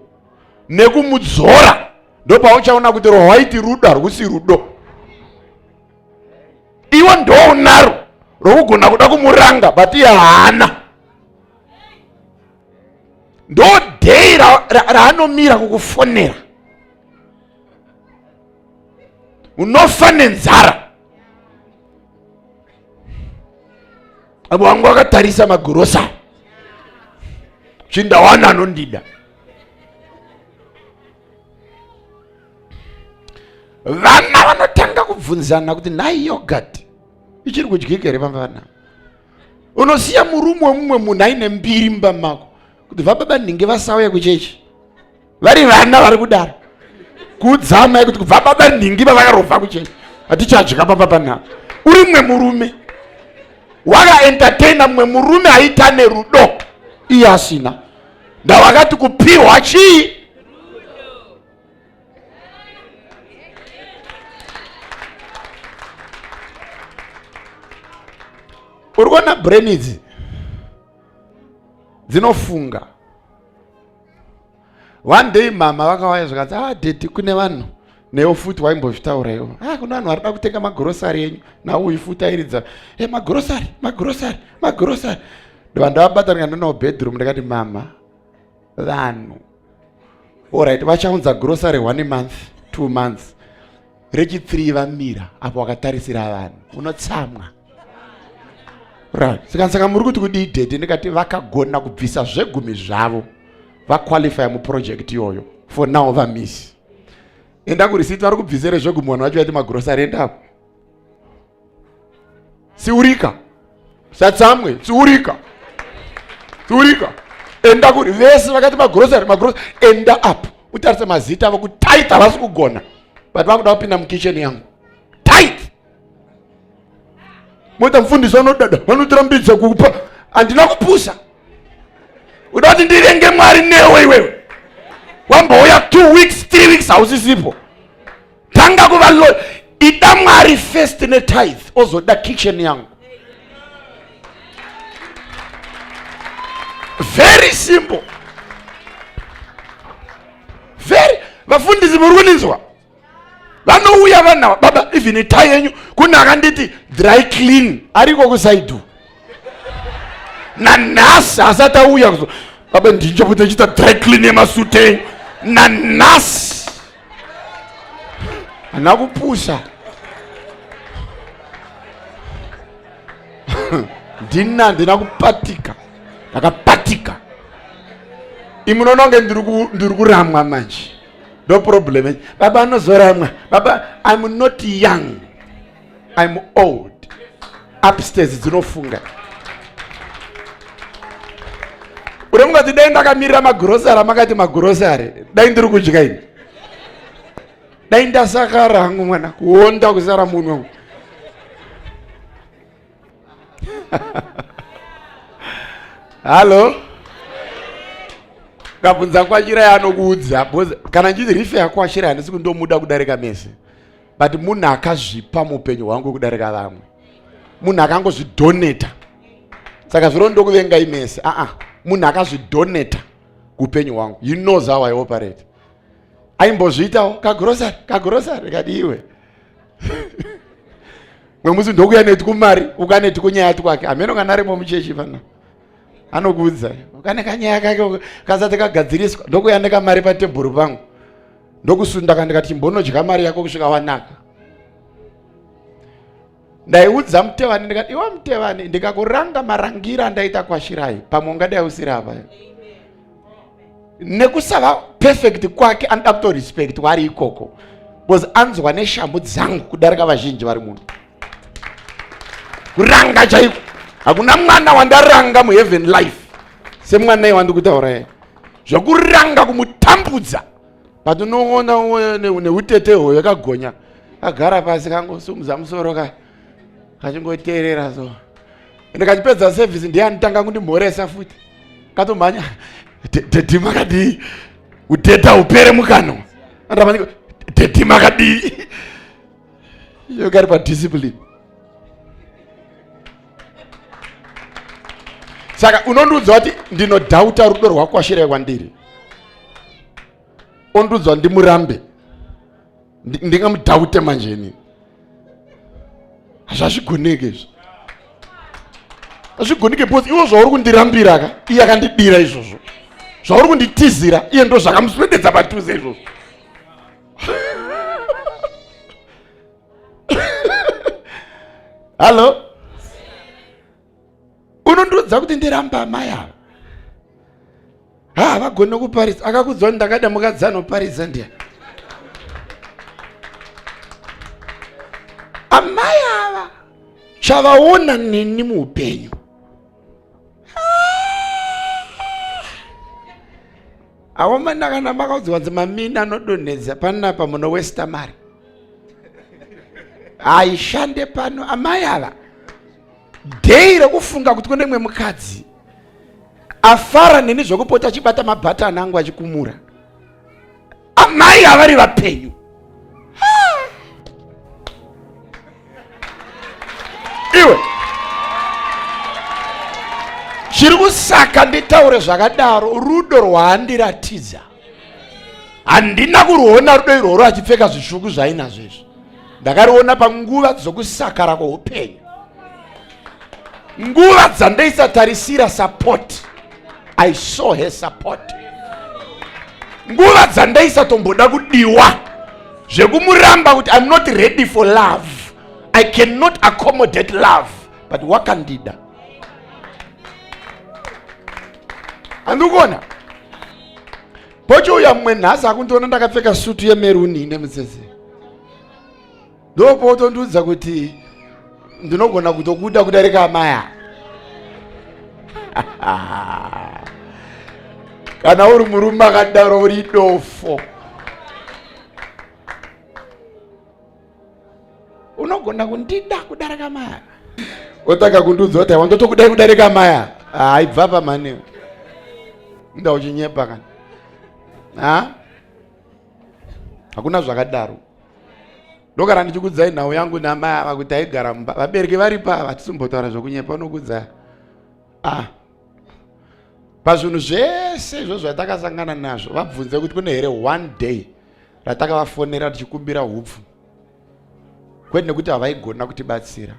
nekumudzora, ndopauchaona kuti rwawaiti rudo harwusi rudo. Iwe ndounaro rokugona kuda kumuranga, but iye haana. Ndo day raanomira kukufonera. Unofa nenzara. Apo wangu wakatarisa magorosa. Chindawana anondida. Vana vanotanga kubvunzana kuti nhai yogurt ichiri kudyika here pamba vana? Unosiya murume wemumwe munhu aine mbiri mumba mako kuti vababa nhingi vasauya kuchechi. Vari vana vari kudaro. Kuudza amai kuti kubva baba nhingi vavakarovha kuchechi hatichadya pamba panapa. Uri mumwe murume wakaentertaina mumwe murume aita nerudo iye asina. Ndavakati kupiwa chii? Uri kuona brain idzi dzinofunga. One day mama vakauya zvikanzi, ah daddy, kune vanhu newo futi waimbozvitaura iwo. Ah, kune vanhu varikuda kutenga magrosari enyu. Nauyu futi airidza, eh, magrosari, magrosari, magrosari. Ndobva ndavabata ndikandinawo bedroom ndikati mama, vanhu alright vachaunza grocery 1 month 2 months rechi 3 vamira apo wakatarisira vanhu unotsamwa. Right. Saka muri kuti kudii daddy? Ndikati vakagona kubvisa zvegumi zvavo vaqualify muproject iyoyo for now vamisi. Enda kurisiti vari kubvisere zvegumi vanhu vacho vaiti magrosari endapo. Tsiurika. Satsamwe, tsiurika. Tsiurika. Enda kuri vese vakati magrosari, magrosari enda up. Utarise mazita avo kuti tithe havasi kugona. But vakuda kupinda mukitchen yangu. Tithe. Moita mufundisi vanodada, vanotirambidza kupa. Handina kupusa. Uda kuti ndirenge Mwari newe iwewe. Wambouya 2 weeks, 3 weeks hausisipo. Tanga kuva loyal. Ida Mwari first ne tithe, ozoda kitchen yangu. Very simple. Very. Vafundisi muri kuninzwa? Vanouya vanhu baba even tie yenyu kune akanditi dry clean ariko kusaidu. Nanhasi asati auya kuzo baba ndinchopota ndichiita dry clean yemasuit enyu. Nanhasi hana kupusa. Ndina kupatika. Ndakapatika. Imi munoona kunge ndiri kuramwa manje. No problem. Baba anozoramwa. Baba, I'm not young. I'm old. Upstairs dzinofunga. Uri mungati dai ndakamirira magrosari amakati magrosari. Dai ndiri kudya ini. Dai ndasakara hangu mwana kuonda kusara munhu. Hello. Kabvunza kwachira anokuudza because kana ndichiti rife yakwashira handisi kundomuda kudarika mese. But munhu akazvipa muupenyu hwangu kudarika vamwe. Munhu akangozvidonata. Saka zviro ndokuvengai mese. Ah ah. Munhu akazvidonata kuupenyu hwangu. He knows how I operate. Aimbozviitawo kagrosari, kagrosari kadiwe. Mwemusi ndokuya neti kumari, ukaneti kunyaya twake. Hameno kana arimo muchechi pana. Anokuudza. Ukane kanyaya kake kasati kagadziriswa, ndokuya nekamari patebhuru pangu. Ndokusunda kandikati chimbonodya mari yako kusvika wanaka. Ndaiudza Mutevani ndikati iwe Mutevani ndikakuranga marangira andaita kwashirai pamwe ungadai usiri apa. Nekusava perfect kwake anoda kutorespect wari ikoko because anzwa neshamhu dzangu kudarika vazhinji vari muno. Kuranga chaiko hakuna mwana wandaranga muheaven life semwana iye wandikutaura iye. Zvekuranga kumutambudza but unoona neutete hwoyo kagonya kagara pasi kangosumudza musoro ka kachingoteerera so. Ende kachipedza service ndiye anotanga kundimhoresa futi. Katomhanya daddy makadii, uteta upere mukanwa. Andamhanya daddy makadii. Iyo kari pa discipline. Saka unondiudza kuti ndinodhauta rudo rwakwashira kwandiri. Ondiudza ndimurambe. Ndingamudhaute manje ini. Hazvigoneke izvo. Hazvigoneke because iwo zvauri kundirambira ka, iye akandidira izvozvo. Zvauri kunditizira, iye ndo zvakamuswededza padhuze izvozvo. Hallo, unondiudza kuti ndiramba amai ava? Ha, havagoni kuparidza. Akakudzwa kuti ndakada mukadzi anoparidza ndiya. Amai ava chavaona neni muupenyu, awomana kana makaudzwa kunzi mamini anodonhedza panapa, munowesta mari haishande pano. Amai ava dhei rekufunga kuti kune mumwe mukadzi afara neni zvekupota achibata mabhatani angu achikumura, amai havari vapenyu. Iwe, chiri kusaka nditaure zvakadaro, rudo rwaandiratidza handina kuruona. Rudo irworwo achipfeka zvitsvuku zvainazvo izvi, ndakariona panguva dzokusakara kweupenyu, nguva dzandaisatarisira support. I saw her support. Nguva dzandaisatomboda kudiwa, zvekumuramba kuti I'm not ready for love, I cannot accommodate love, but wakandida. Handikuona pochiuya mumwe nhasi akundiona ndakapfeka sutu yemeruni ine mutsetse, ndopotondiudza kuti ndinogona kutokuda kudarika amaya. Kana uri murume akadaro, uri dofo. Unogona kundida kudarika maya, otanga kundiudza kuti wandotokudai kudarika maya. Haibva pamane nda uchinyepa kana ha, hakuna zvakadaro. Ndogara ndichikudzai nhau yangu namai ava kuti aigara mumba, vabereki varipo ava, hatisimbotaura zvokunyepa. Unokudza ah, pazvinhu zvese izvo zvatakasangana nazvo, vabvunze kuti kune here one day ratakavafonera tichikumbira hupfu? Kwete nekuti havaigona kutibatsira.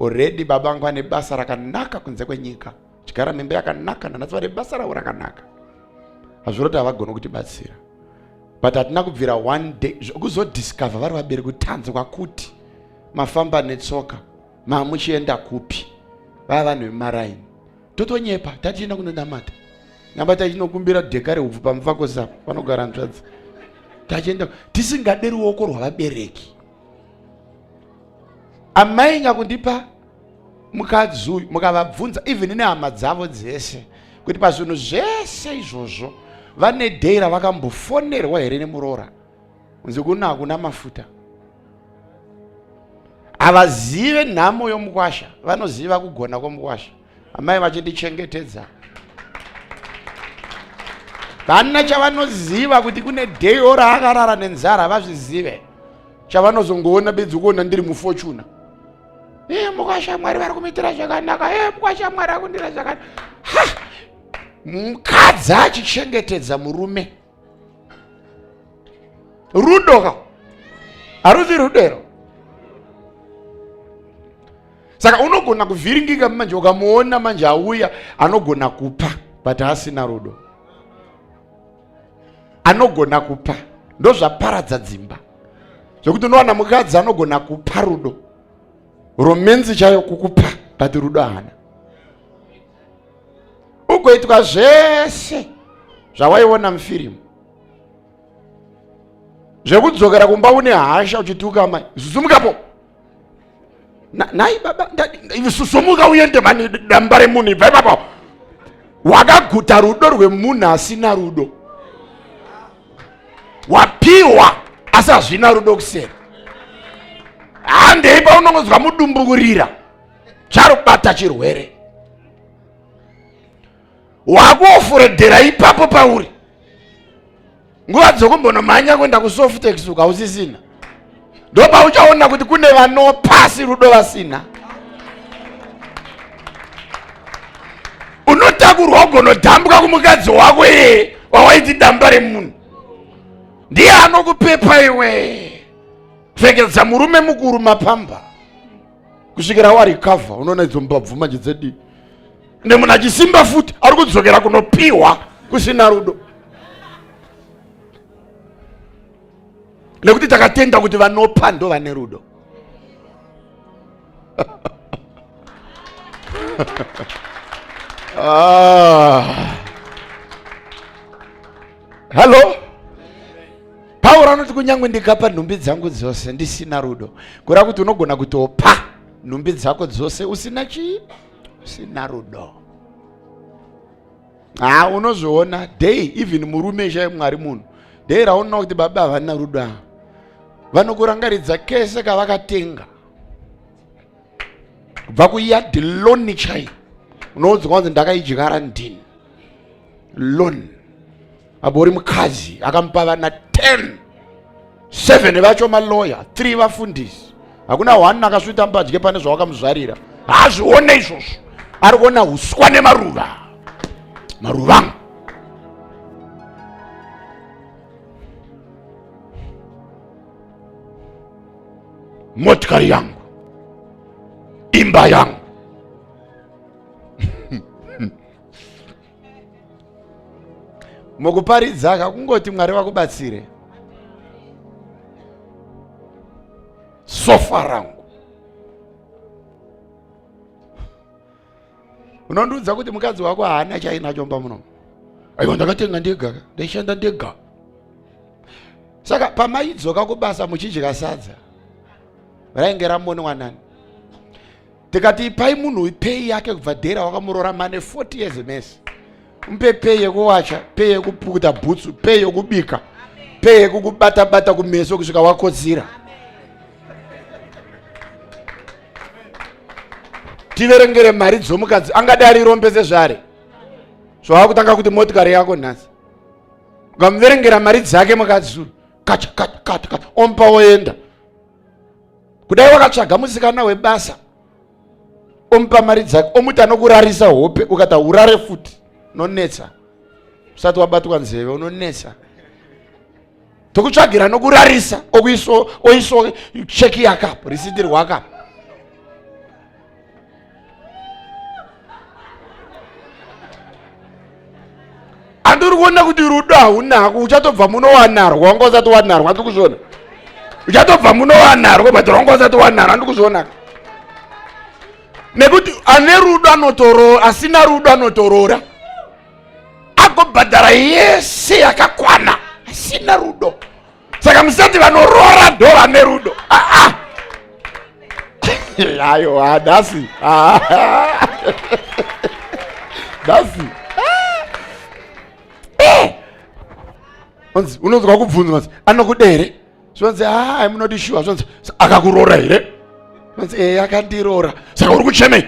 Already baba vangu vane basa rakanaka kunze kwenyika, chigara mimba yakanaka, nanhasi vane basa ravo rakanaka. Hazviroti havagoni kutibatsira, but hatina kubvira one day kuzodiscover vari vabereki kutanzwa kuti mafamba netsoka, mamuchienda kupi, vava vanhu vemaraini. Totonyepa tatienda kunonamata, namba tachinokumbira dheka rehupfu pamufakosa panogara hanzvadzi. Tachienda tisingade ruoko rwavabereki. Amai nyakundipa mukadzi uyu, mukavabvunza even nehama dzavo dzese kuti pazvinhu zvese izvozvo vane dhei ravakambofonerwa here nemuroora kunzi kuna hakuna mafuta? Havazive nhamo yomukwasha, vanoziva kugona kwomukwasha. Amai vachindichengetedza, vana chavanoziva kuti kune dheiwo raakarara nenzara vazvizive. Chavanozongoona bedzi kuona ndiri muFortuner. E, mukwasha Mwari vari kumuitira zvakanaka. E, mukwasha Mwari akundira zvakanaka. Ha, mukadzi achichengetedza murume, rudo ka, haruzi rudero. Saka unogona kuvhiringika manje ukamuona manje auya anogona kupa but asina rudo. Anogona kupa, ndozvaparadza dzimba, zvekuti unowana mukadzi anogona kupa rudo, romance chayo kukupa, but rudo haana. Ugoitwa zvese zvawaiona mufirimu, zvekudzokera kumba une hasha uchituka mai, susumukapo nai baba, susumuka uende mani, damba remunhu, ibva ipapo. Wakaguta rudo rwemunhu asina rudo. Wapiwa asi hazvina rudo kuseri. Handei paunongonzwa mudumbu kurira, charubata chirwere, wakuofuredhera ipapo pauri. Nguva dzokumbonomhanya kuenda kuSoftex ukausisina, ndopauchaona kuti kune vanopasi rudo vasina. Unotakurwa ugonodhambwa kumukadzi wako iye wawaiti damba remunhu, ndiye anokupepa iwe, pfekedza murume mukuru mapamba kusvikira warecover. Unoona idzo mbabvu manje dzedii, nemunhu achisimba futi ari kudzokera kunopiwa kusina rudo, nekuti takatenda kuti vanopa ndo vane rudo. Ah. Hello? Pauro anoti kunyange ndikapa nhumbi dzangu dzose ndisina rudo, kureva kuti unogona kutopa nhumbi dzako dzose usina chii? Usina rudo. Ha, unozviona day even murume chaiye Mwari munhu day raunoona kuti baba havana rudo ava vanokurangaridza kese kavakatenga kubva kuyard loni chaiyo unoudzwa kunzi ndakaidyara ndini loni apo uri mukadzi akamupa vana 10 7 vacho maloya 3 vafundisi hakuna one akasvita mubadye pane zvawakamuzvarira haazvione izvozvo ari kuona uswa nemaruva maruva motikari yangu imba yangu mukuparidza ka kungoti mwari vakubatsire sofa rangu unondiudza kuti mukadzi wako haana chainacho mba muno aiwa ndakatenga ndega ndaishanda ndega saka pamaidzoka kubasa muchidya sadza rainge ramonwa nani tikati ipai munhu uyu pay yake kubva dhera wakamuroora mane 40 years mese mupe pay yekuwacha pay yekupukuta bhutsu pay yekubika pay yekukubata bata kumeso kusvika wakotsira tiverengere mari dzomukadzi angade ari rombe sezvaari zvawakutanga kuti motikari yako nhasi ukamuverengera mari dzake mukadzi uyu kacha kacha kacha kacha omupa woenda kudai wakatsvaga musikana webasa omupa mari dzake omuti anokurarisa hope ukati urare futi unonetsa usati wabatwa nzeve unonetsa tokutsvagira nokurarisa oiswa cheki yakapo risiti rwakapo andiri kuona kuti rudo haunako uchatobva munowanarwa wanga usati wanarwa andiri kuzviona uchatobva munowanarwa but wanga usati wanarwa andiri kuzviona nekuti ane rudo anotorora asina rudo anotorora agobhadhara yese yakakwana asina rudo saka musati vanoroora ndo vane rudo ah, ah. ayo ah, nhasi nhasi eh. onzi unonzwa kubvunzwa nzi anokuda here zvonzi haa munoti shuwa zvonzi akakuroora here zvonzi ee akandiroora saka uri kuchemei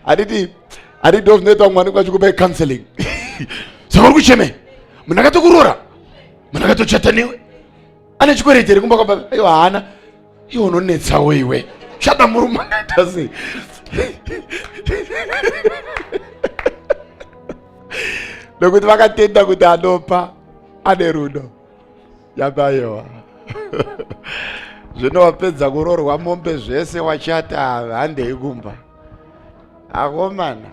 handiti handiti ndo zvinoitwa mwana kwachikupai counseling saka uri kuchemei munhu akatokuroora munhu akatochata newe ane chikwereti here kumba kwababa aiwa haana iwe unonetsawo iwe chada murume akaita sei nokuti vakatenda kuti anopa ane rudo yabaiwa zvino wapedza kuroorwa mombe zvese wachata handei kumba akomana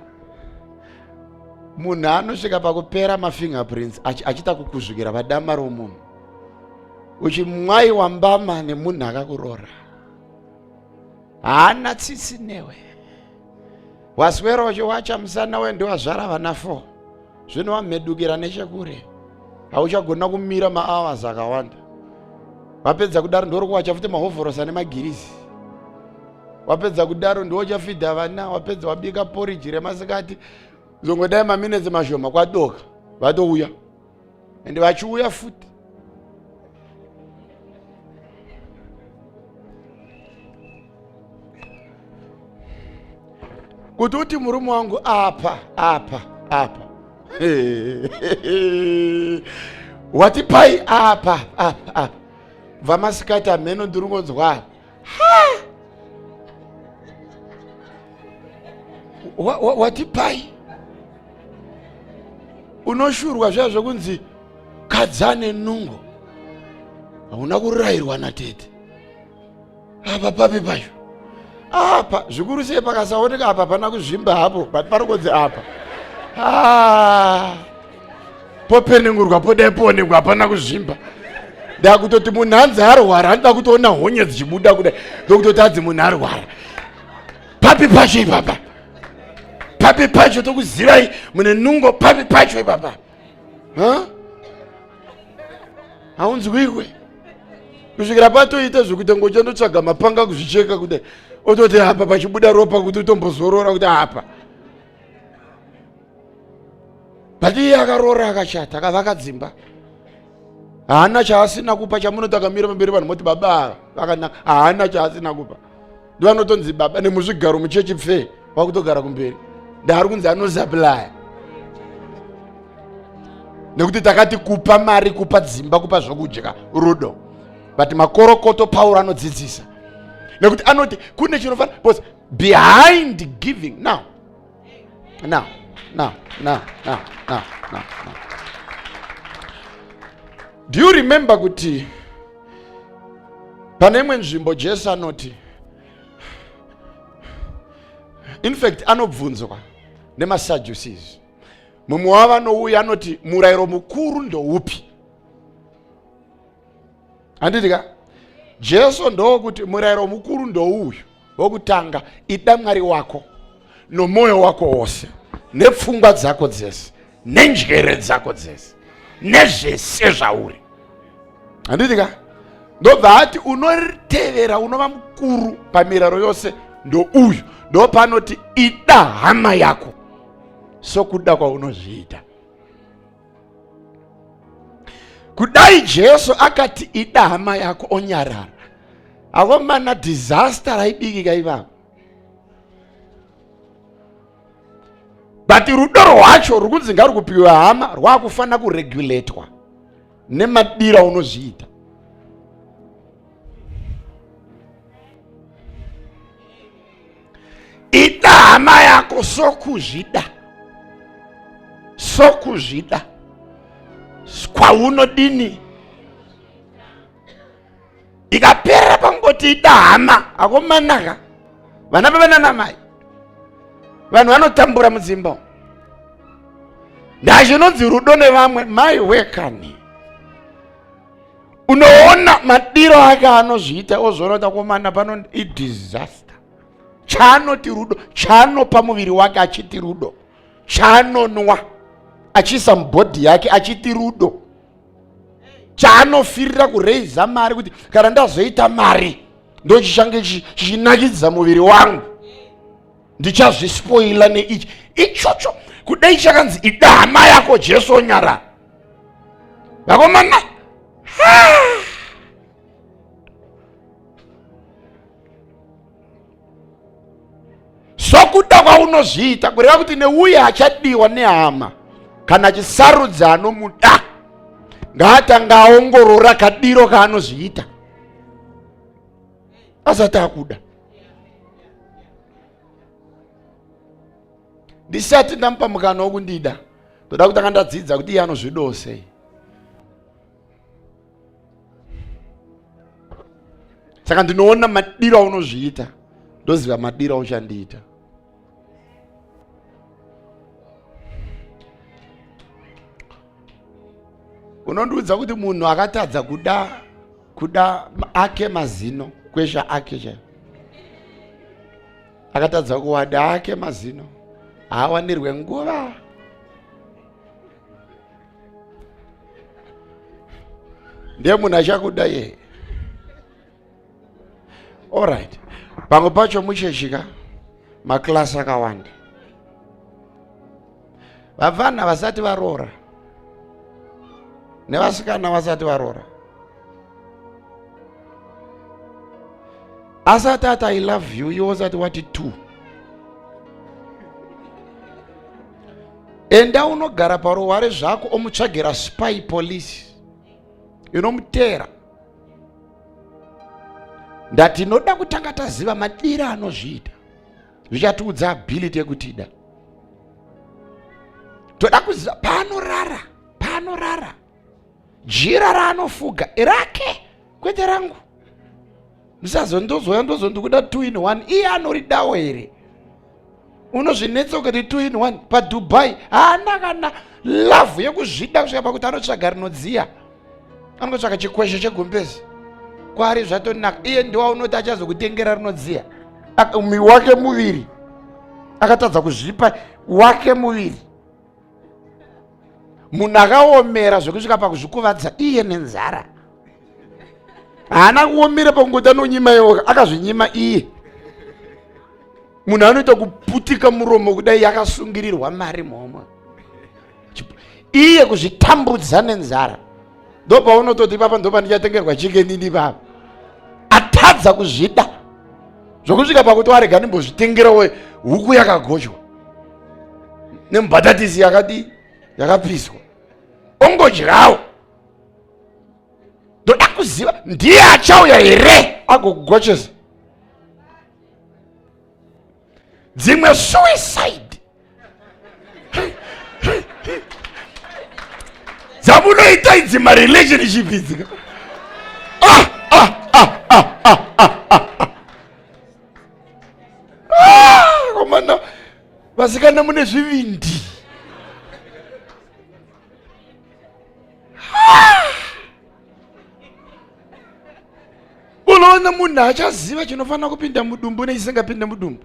munhu anosvika pakupera mafingerprints achiita kukuzvikira padama romunhu uchimwaiwa mbama nemunhu akakuroora haana tsitsi newe waswera uchiwacha musana we ndiwazvara vana four zvino wamhedukira nechekure hauchagona kumira mahours akawanda wapedza kudaro ndori kuwacha futi mahovhorosi ane magirizi wapedza kudaro ndiwo uchafidha vana wapedza wabika poriji remasikati zongodai maminetsi mashoma kwadoka vatouya and vachiuya futi kuti uti murume wangu apa apa apa watipai apa apa apa vamasikati hameno ndiri kungonzwa watipai unoshurwa zviya zvekunzi kadzane nungo hauna kurayirwa natete apa papi pacho apa zvikuru sei pakasaoneka apa pana kuzvimba hapo but pari kunzi apa ah. Popenengurwa podai poonekwa hapana kuzvimba ndakutoti munhu hanzi arwara anoda kutoona honye dzichibuda kudai ndokutoti hanzi munhu arwara Papi pacho ipapa? Papi pacho tokuzivai mune nungo papi pacho ipapa? Ha? Haunzwikwe. Kusvikira patoita zvekuita ngochandotsvaga mapanga kuzvicheka kudai. Ototi apa pachibuda ropa kuti utombozorora kuti apa. But iye akaroora akachata akavaka dzimba. Haana chaasina kupa chamunoti akamira pamberi vanhu moti baba ava vakanaka. Haana chaasina kupa. Ndovanotonzi baba nemuzvigaro muchechi pfee vakutogara kumberi. Ndaari kunzi anosaplaya. Nekuti takati kupa mari, kupa dzimba, kupa zvokudya, rudo. But makorokoto Pauro anodzidzisa. Nekuti anoti kune chinofanira because behind giving now now now now now now now now do you remember kuti pane imwe nzvimbo jesu anoti in fact anobvunzwa nemasadducees mumwe wavo anouya anoti murayiro mukuru ndoupi handiti ka jesu ndokuti murayiro mukuru ndouyu wokutanga ida mwari wako nomwoyo wako wose nepfungwa dzako dzese nenjere dzako dzese nezvese zvauri handiti ka ndobva ati unotevera unova mukuru pamirayiro yose ndouyu ndopanoti ida hama yako sokuda kwaunozviita Kudai Jesu akati ida hama yako onyarara, akomana disaster raibikika ivavo. But rudo rwacho ruri kunzi ngarukupiwa hama rwakufanira kuregulatwa nemadira unozviita. Ida hama yako sokuzvida, sokuzvida kwaunodini. Ikapera pangoti ida hama, akomanaka vana baba nana mai, vanhu vanotambura mudzimba ndachinonzi rudo nevamwe mai wekani unoona madiro ake anozviita ozoona kuti akomana pano idisaster chaanoti rudo chaanopa muviri wake achiti rudo chaanonwa achiisa mubhodhi yake achiti rudo chaanofirira kureiza mari kuti kana ndazoita mari ndochichange chichinakidza muviri wangu ndichazvispoila neichi ichocho kudai chakanzi ida hama yako jesu onyarara vakomana sokuda kwaunozviita kureva kuti neuye achadiwa nehama kana achisarudza anomuda ngaatanga aongorora kadiro kaanozviita asati akuda ndisati ndamupa mukana wokundida ndoda kutanga ndadzidza kuti iye anozvidawo sei saka ndinoona madiro aunozviita ndoziva madiro auchandiita unondiudza kuti munhu akatadza kuda kuda ake mazino kwesha ake chaiyo akatadza kuwada ake mazino haawanirwe nguva ndiye munhu achakuda ye allright pamwe pacho muchechika maklasi akawanda vapfana vasati varoora nevasikana vasati varoora asati ati i love you iwe usati wati two enda unogara paruware zvako omutsvagira spy police inomuteera ndati inoda kutanga taziva madira anozviita zvichatiudza ability yekutida toda kuziva paanorara paanorara jira raanofuga rake kwete rangu ndisazondozouya ndozondikuda 2 in 1 iye anoridawo here unozvinetsa ukati 2 in 1 padubai haana kana love yekuzvida kusvika pakuti anotsvaga rinodziya anongotsvaga chikwesho chegumbezi kwaari zvatonaka iye ndiwa unoti achazokutengera rinodziya Wake muviri akatadza kuzvipa wake muviri. Munhu akaomera zvekusvika pakuzvikuvadza iye nenzara. Haana kuomera pakungoti anonyima iwoka, akazvinyima iye. Munhu anoita kuputika muromo kudai yakasungirirwa mari muhomwe, iye kuzvitambudza nenzara. Ndopaunototi ipapa ndopandichatengerwa chicken ini ipapa. Atadza kuzvida zvokusvika pakuti warega ndimbozvitengerawo huku yakagochwa nembatatisi yakadii yakapiswa, ongodyawo. Ndoda kuziva ndiye achauya here agokugochesa. Dzimwe suicide dzamunoita idzi marelationship idzi, ah, ah, ah, ah, ah, ah, ah. Ah, komana vasikana mune zvivindi. Unoona munhu achaziva chinofanira kupinda mudumbu nechisingapinde mudumbu.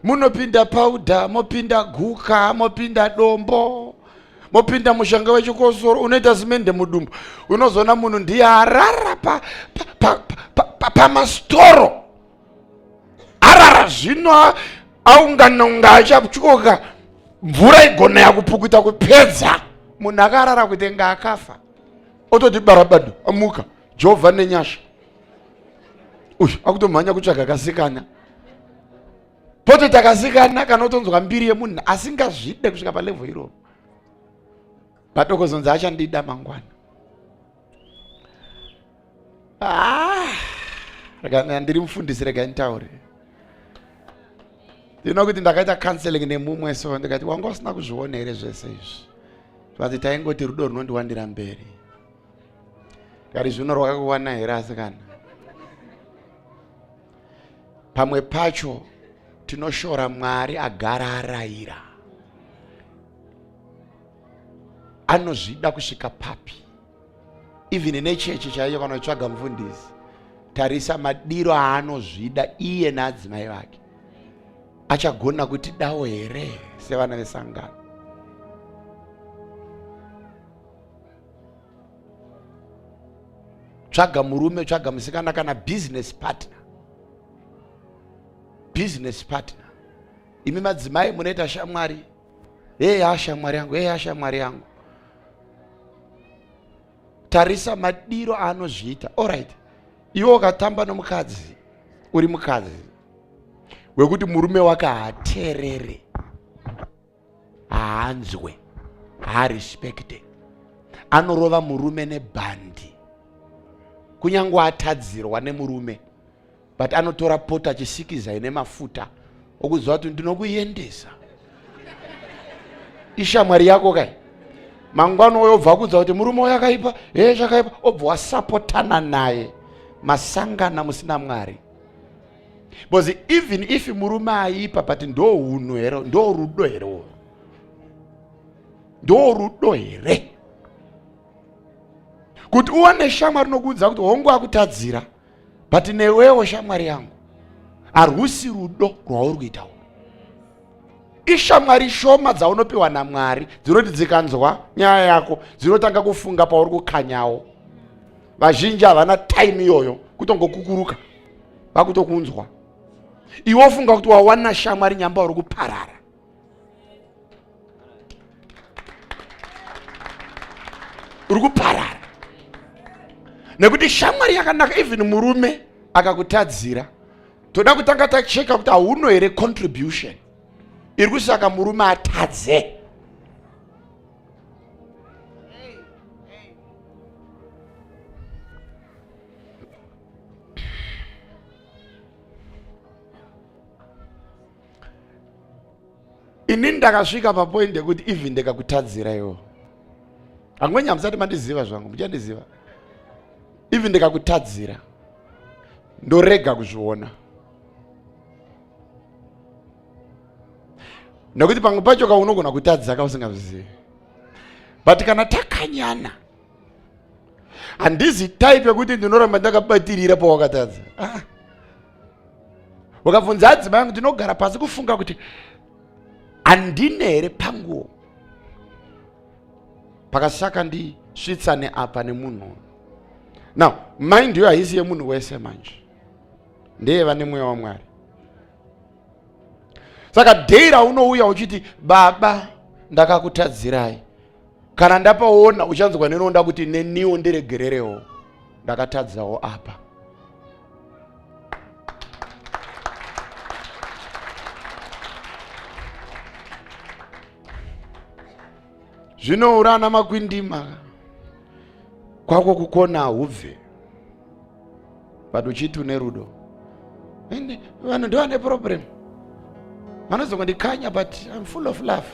Munopinda powder, mopinda guka, mopinda dombo, mopinda mushonga wechikosoro, unoita simende mudumbu. Unozoona munhu ndiye arara pamastoro pa, pa, pa, pa arara zvino aungana unga achatyoka mvura igona yakupukuta kupedza. Munhu akarara kuite nga akafa, ototi barabado amuka, Jehovha nenyasha. Uyu akutomhanya kutsvaga kasikana, pototi akasikana kana otonzwa mbiri yemunhu asingazvide kusvika palevho iroro, padokozonzi achandida mangwana. Ah, rega ndiri mufundisi, rega nditaure. Ndinoona kuti ndakaita counseling nemumwe, so ndikati, wanga usina kuzviona here zvese izvi? Vati taingoti rudo runondiwandira mberi. Ndikati, zvino rwakakuwana here asikana? Pamwe pacho tinoshora Mwari agara arayira. Anozvida kusvika papi? Even nechechi chaiyo kana uchitsvaga mufundisi, tarisa madiro aanozvida iye naadzimai vake. Achagona kutidawo here sevana vesangano? Tsvaga murume, tsvaga musikana kana business partner. Business partner. Imi madzimai munoita shamwari, hey ya shamwari yangu, hey ya shamwari yangu. Tarisa madiro aanozviita. Alright, iwe ukatamba nomukadzi, uri mukadzi wekuti murume wake haateerere, haanzwe, haarespekte, anorova murume nebhandi kunyange atadzirwa nemurume, but anotora poto achisikiza ine mafuta okuziva kuti ndinokuendesa. Ishamwari yako kai, mangwana uyo obva akudza kuti murume uyo akaipa, e chakaipa, obva wasapotana naye, masangana musina Mwari. Because even if murume aipa, but ndo hunhu here? Ndo rudo here urwu? Ndo rudo here kuti uwane shamwari nokuudza kuti hongu akutadzira, but newewo shamwari yangu harwusi rudo rwauri kuita urwu? Ishamwari shoma dzaunopiwa naMwari dzinoti dzikanzwa nyaya yako dzinotanga kufunga pauri kukanyawo. Vazhinji havana time iyoyo, kutongokukuruka vakutokunzwa. Iwe wofunga kuti wawana shamwari, nyamba uri kuparara. Uri kuparara nekuti shamwari yakanaka, even murume akakutadzira, toda kutanga tacheka kuti hauno here contribution iri kusaka murume atadze. Ini ndakasvika papoint yekuti even ndikakutadzira iwo, angwenye hamusati mandiziva zvangu, muchandiziva. Even ndikakutadzira ndorega kuzviona, nekuti pamwe pacho kaunogona kutadza kausingazvizivi, but kana takanyana handizi type yekuti ndinoramba ndakabatirira pawakatadza. Ah. Ukabvunza adzimai angu, ndinogara pasi kufunga kuti handine here panguo pakasaka ndisvitsane apa nemunhu. Now mind yo haisi yemunhu wese manje, ndeye vane mweya waMwari. Saka day raunouya uchiti baba ndakakutadzirai, kana ndapaona uchanzwa nenonda kuti neniwo ndiregererewo, ndakatadzawo apa. Zvinourana makwindima kwako kukona hubve, but uchiti une rudo. Ende vanhu ndovane problem, vanozongondikanya but I'm full of love.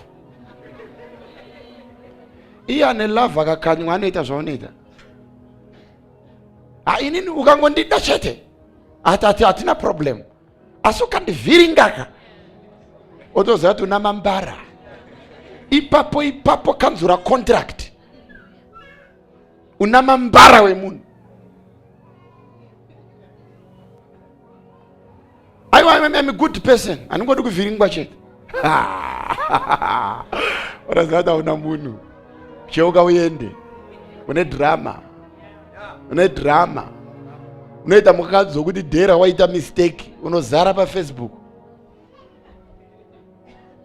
Iye ane love akakanywa anoita zvaunoita. Ha, inini ukangondida chete ati hatina problem, asi ukandivhiringaka otoziva kuti una mambara ipapo ipapo, kanzura contract, una mambara wemunhu. Aiwa, I'm a good person, handingodi kuvhiringwa chete. Unoziva kuti hauna munhu, cheuka uende. Une drama, une drama. Unoita mukadzi wokuti dhera waita mistake unozara paFacebook.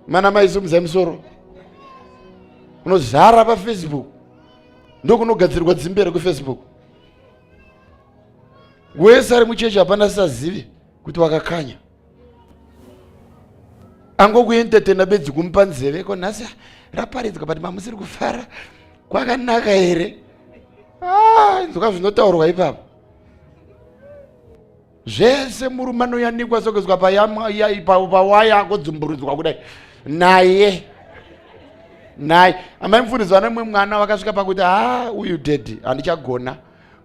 Mana maisumudza musoro, unozara paFacebook, ndokunogadzirwa dzimbere kuFacebook. Wese ari muchechi hapana sisazivi kuti wakakanya, angokuentertaina bedzi, kumupa nzeve ko nhasi raparidzwa, but mamusiri kufara kwakanaka here? Ah, inzwa zvinotaurwa ipapo zvese. Murume anoyanikwa sogezwa pawaya, agodzumburudzwa kudai naye naye. Amai mufundisi vane mumwe mwana vakasvika pakuti, ha, uyu daddy handichagona.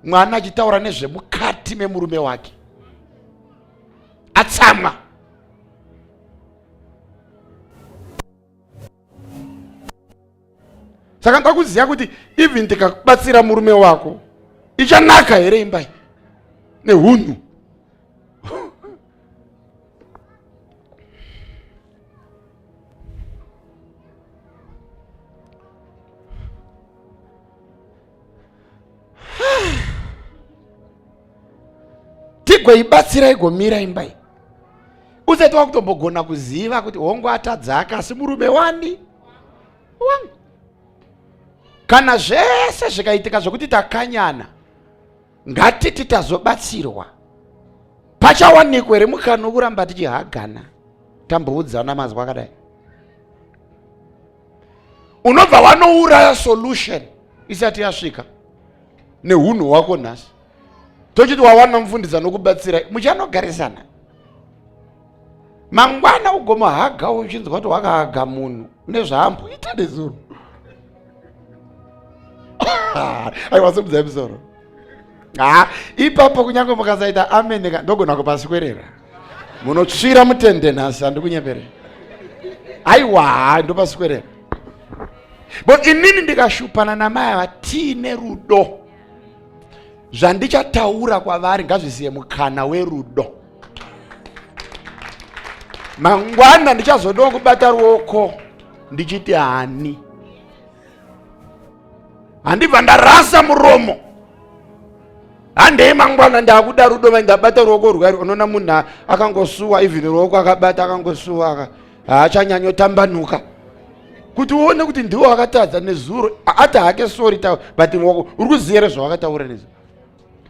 Mwana achitaura nezvemukati memurume wake atsamwa. Saka ndoda kuziva kuti even tikakubatsira murume wako, ichanaka here imba iyi nehunhu? Tigoibatsira igomira imba iyi, usati wakutombogona kuziva kuti hongu atadzaka, asi murume wani wangu. Kana zvese zvikaitika zvokuti takanyana, ngatiti tazobatsirwa, pachawanikwa here mukana wokuramba tichihagana, tamboudzana mazwa akadai? Unobva wanouraya solution isati yasvika nehunhu hwako. Nhasi tochiti wawana mufundisi anokubatsira, muchanogarisana mangwana ugomuhaga uchinzwa kuti wakahaga munhu nezvaamboita nezuro. Aiwa, simudzai musoro. Ha, ipapo kunyange mukasaita amen, ndogona kupaswerera munotsvira mutende nhasi, handikunyepere. Aiwa, ndopaswerera. But inini ndikashupana namai ava tiine rudo, zvandichataura kwavari ngazvisiye mukana werudo. Mangwana ndichazodawo kubata ruoko ndichiti hani, handibva ndarasa muromo, handei mangwana ndakuda rudo, vai ndabata ruoko rwari. Unoona munhu akangosuwa, even ruoko akabata akangosuwa, haachanyanyotambanuka kuti uone kuti ndiwo akatadza nezuro. Ati hake sorry, but uri kuziva here zvawakataura nezuro?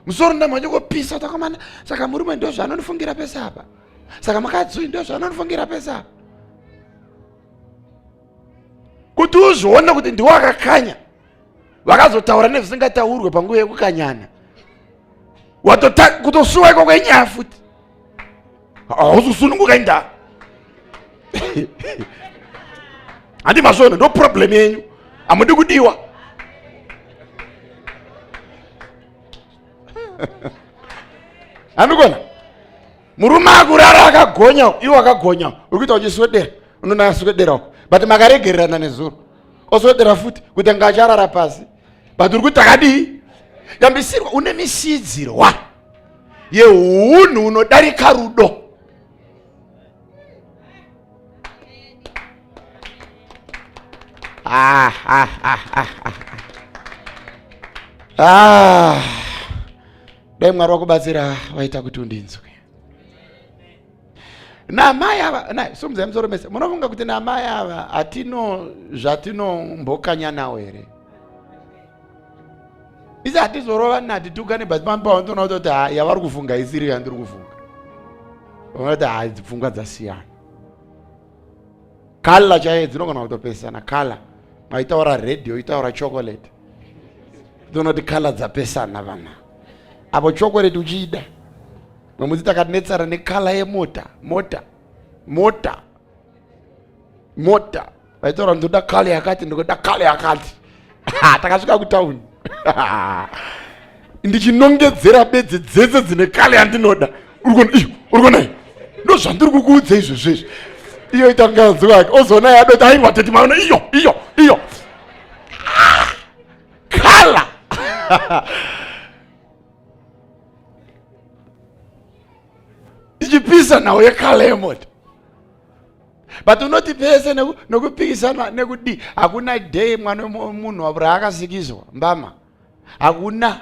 Musoro ndamhanya kopisa takamana. Saka murume ndo zvaanonifungira pese apa, saka mukadzi uyu ndo zvaanonifungira pese apa. Kuti uzvione kuti ndiwo akakanya, vakazotaura nezvisingataurwe panguva yekukanyana, kutosuwa ikoko inyaya futi, hauzosununguka indaa. Handi mazvona, ndo problem yenyu, hamudi kudiwa. Handikona murume akurara akagonya, iwo akagonya, uri kuita uchiswedera, unoona aswedera uko, but makaregererana nezuro, oswedera futi kuti anga acharara pasi, but uri kuti takadii yambisirwa. Une misidzirwa yehunhu unodarika rudo. Ah, ah, ah, ah, ah. Ah. Dai Mwari wakubatsira waita kuti undinzwe. Namai ava, nai sumudzai musoro mese. Munofunga kuti namai ava hatino zvatinombokanya nawo here? Isi hatizorova nati tukane but pamba wandoona kuti ha yavari kufunga isiri yandiri kufunga. Vanoti ha idzi pfungwa dzasiyana. Kala chaiye dzinogona kutopesana kala. Maitaura radio itaura chocolate. Tonoti kala dzapesana vana. Apo chocolate uchiida. Mamudzi takanetsana nekala yemota, mota, mota, mota. Vaitaura ndoda kala yakati ndoda kala yakati. Takasvika kutauni. Ndichinongedzera bedzi dzese dzine kala yandinoda. Uri kuona iyo, uri kuona iyo. Ndozvandiri kukuudza izvozvo izvi. Iyo itanga nzwa yake. Ozoona yadoti aiwa tete maona iyo, iyo, iyo. Kala. Ichipisa nhau yekala yemoto. But unoti pese nekupikisana nekudii hakuna day mwana wemunhu raakasikizwa mbama hakuna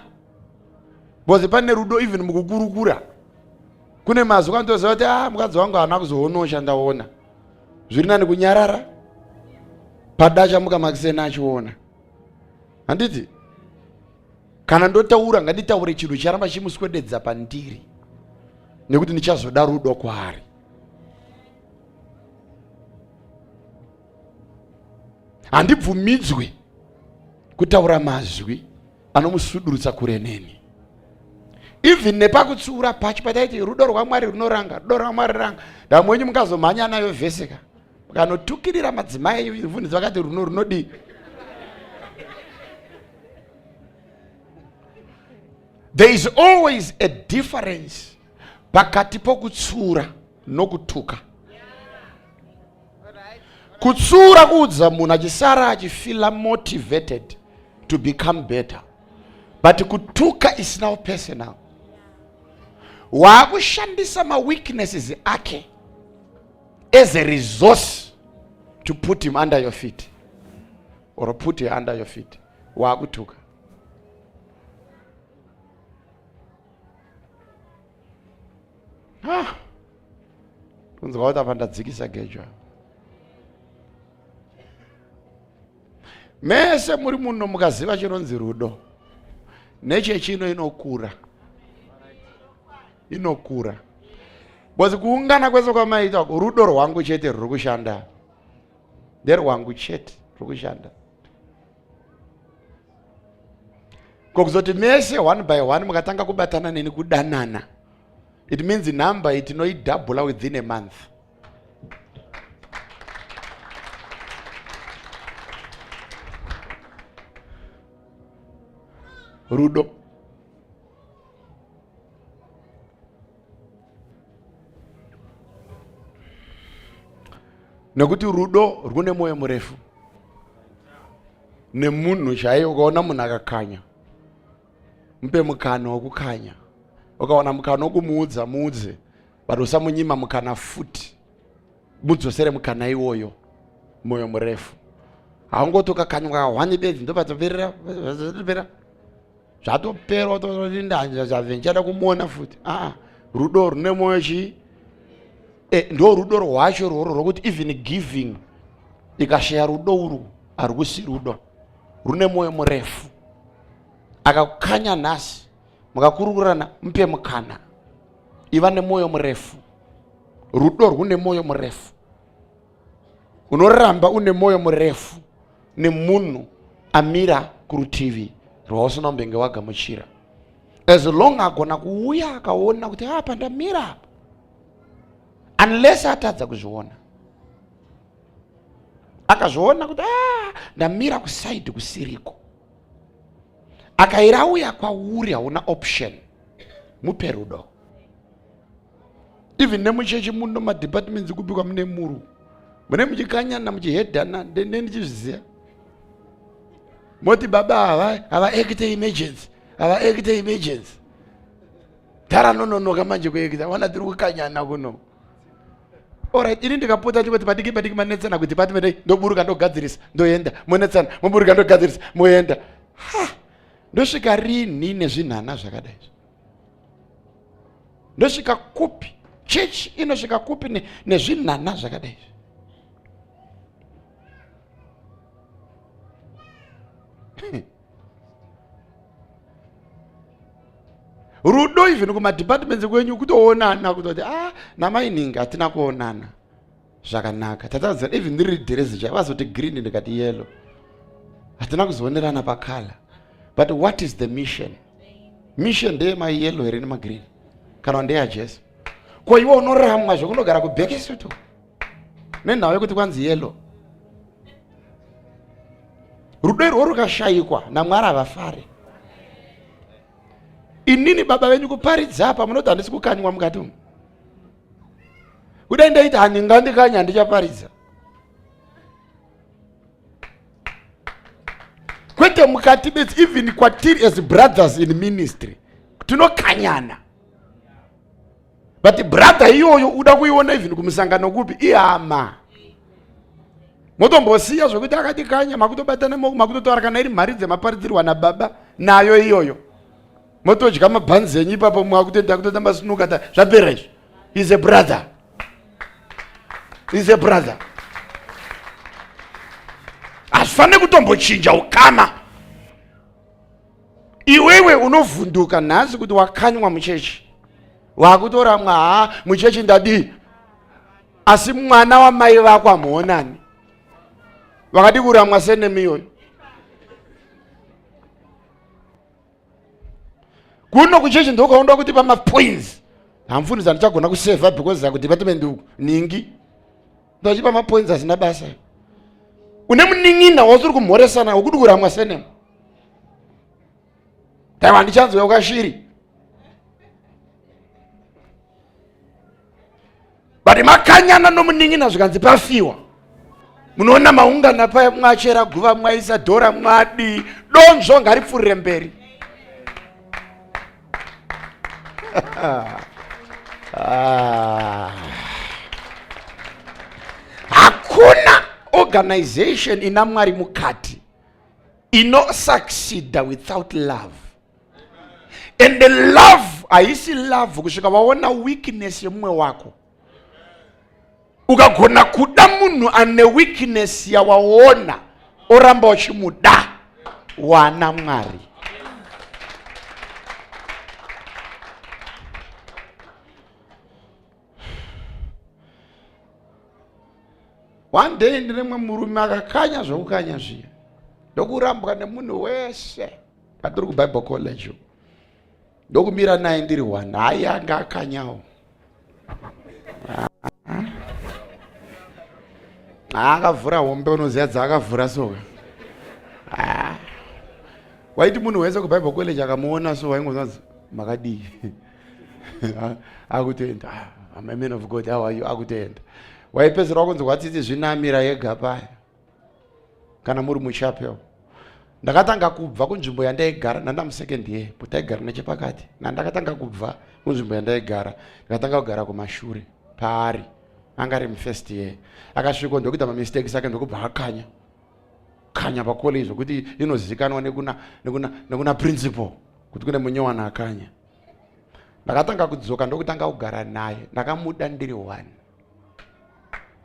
because pane rudo even mukukurukura kune mazwi anotoziva kuti ah mukadzi wangu haana kuzoonawo chandaona zviri nani kunyarara padachamuka makiseni achiona handiti kana ndotaura nganditaure chinhu charamba chimuswededza pandiri nekuti ndichazoda rudo kwaari handibvumidzwe kutaura mazwi anomusudurutsa kure neni even nepakutsiura pacho pataiti rudo rwamwari runoranga rudo rwamwari ranga ndamwe wenyu mukazomhanya nayo vhese ka mukanotukirira madzimai enyu mfundisi vakati runo runodii there is always a difference pakati pokutsiura nokutuka kutsiura kuudza munhu achisara achifila motivated to become better but kutuka is now personal waakushandisa maweaknesses ake as a resource to put him under your feet or put her under your feet waakutuka ah. Kunzwa kuti apa ndadzikisa gejo. Mese muri muno mukaziva chinonzi rudo. Nechechino inokura. Inokura. Because kuungana kwese kwamaita rudo rwangu chete ruri kushanda. Nderwangu chete ruri kushanda. Ko kuzoti mese one by one mukatanga kubatana neni kudanana. It means number iyi tinoidhabhula within a month. Rudo. Nekuti rudo rwune mwoyo murefu nemunhu chaiye ukaona munhu akakanya mupe mukana wekukanya ukawana mukana wekumuudza muudze but usamunyima mukana futi mudzosere mukana iwoyo moyo murefu haungoti ukakanywa kahwani bedzi ndopatoperera zvatopera zvatopera ototindazvavenchada kumuona futi aa rudo rune moyo chii e, ndo rudo rwacho rworwo rwokuti even giving ikashaya rudo urwu harwusi rudo rune mwoyo murefu akakukanya nhasi mukakurukurana mupe mukana iva nemwoyo murefu rudo rwune mwoyo murefu unoramba une mwoyo murefu nemunhu amira kurutivi rwausina kumbenge wagamuchira as long agona kuuya akaona kuti apa ndamira apa unless atadza kuzviona akazviona kuti ah, ndamira kusaidi kusiriko akaira auya kwauri hauna option mupe rudo even nemuchechi muno madepartments kubikwa mune muru mune muchikanyana muchihedhana ndende ndichizviziva moti baba ava ava acte emergency ava acte emergency tara nononoka manje kuekita wana tiri kukanyana kuno. Alright, ini ndikapota chingoti padiki padiki manetsana kudepartment ei, ndoburuka ndogadzirisa, ndoenda, monetsana, moburuka ndogadzirisa, moenda. Ha! Ndosvika rini nezvinhana zvakadai izvi? Ndosvika kupi? Church inosvika kupi nezvinhana zvakadai izvi? Rudo even kumadepartments kwenyu kutoonana kutoti ah namainingi hatina kuonana zvakanaka, tatadza even ndiri dhirezi chai vazoti green ndikati yellow, hatina kuzoonerana pakala. But what is the mission? Mission ndeye mayellow here nemagreen kana ndeyaJesu? Ko iwe unoramwa zvekunogara kubhekisuto nenhau yekuti kwanzi yellow. Rudo irwo rukashayikwa naMwari havafare. Inini baba venyu kuparidza apa munoti handisi kukanywa mukati umu. Kudai ndaiti handingandikanya handichaparidza. Kwete mukati bedzi, even kwatiri as brothers in ministry tinokanyana. But brother iyoyo uda kuiona even kumusangano kupi ihama. Motombosiya zvekuti akati kanya, makutobatana maoko, makutotaura kana iri mari dzemaparidzirwa nababa nayo iyoyo, motodya mabhanzi enyu ipapo, mwakutoenda kutotamba sinuka, zvapera izvo. Is a brother, is a brother. Hazvifaniri kutombochinja ukama. Iwewe unovhunduka nhasi kuti wakanywa muchechi, wakutoramwa, haa muchechi ndadii, asi mwana wamai vako hamuonani, vakadi kuramwa senemi iyoyo. Kuno kuchechi ndokaonda kuti pamapoints hamufundisi handichagona kusevha because akudepartment uku ningi ndochipa mapoints asina basa. Une munin'ina wausiri kumhoresana wekuti kuramwa senemu, daiwa handichanzwa ukashiri. But makanyana nomunin'ina zvikanzi pafiwa, munoona maungana paya, mwachera guva, mwaisa dhora, mwadii, donzvo ngaripfurire mberi. Hakuna organization ina Mwari mukati inosucceeda without love. And the love haisi love kusvika waona weakness yemumwe wako. Ukagona kuda munhu ane weakness yawaona oramba uchimuda, wana Mwari. One day ndine mumwe murume akakanya zvekukanya zviya, ndokurambwa nemunhu wese patiri kuBible college, ndokumira naye ndiri one. Hayi, anga akanyawo, akavhura hombe, unoziva dzaakavhura soka. Waiti munhu wese kuBible college akamuona so waingonzi makadii, akutoenda, I'm a man of God, how are you, akutoenda. Waipedzera wakunzi watsitsi zvinamira yega paya kana muri muchapel. Ndakatanga kubva kunzvimbo yandaigara nanda musecond year, taigara nechepakati, nandakatanga kubva kunzvimbo yandaigara ndikatanga kugara kumashure paari. Anga ari mufirst year, akasvika ndokuita mamistakes ake, ndokubva akanya kanya pacollege zvokuti inozivikanwa nekuna, nekuna, nekuna principal kuti kune munyowana akanya. Ndakatanga kudzoka ndokutanga kugara naye, ndakamuda ndiri one.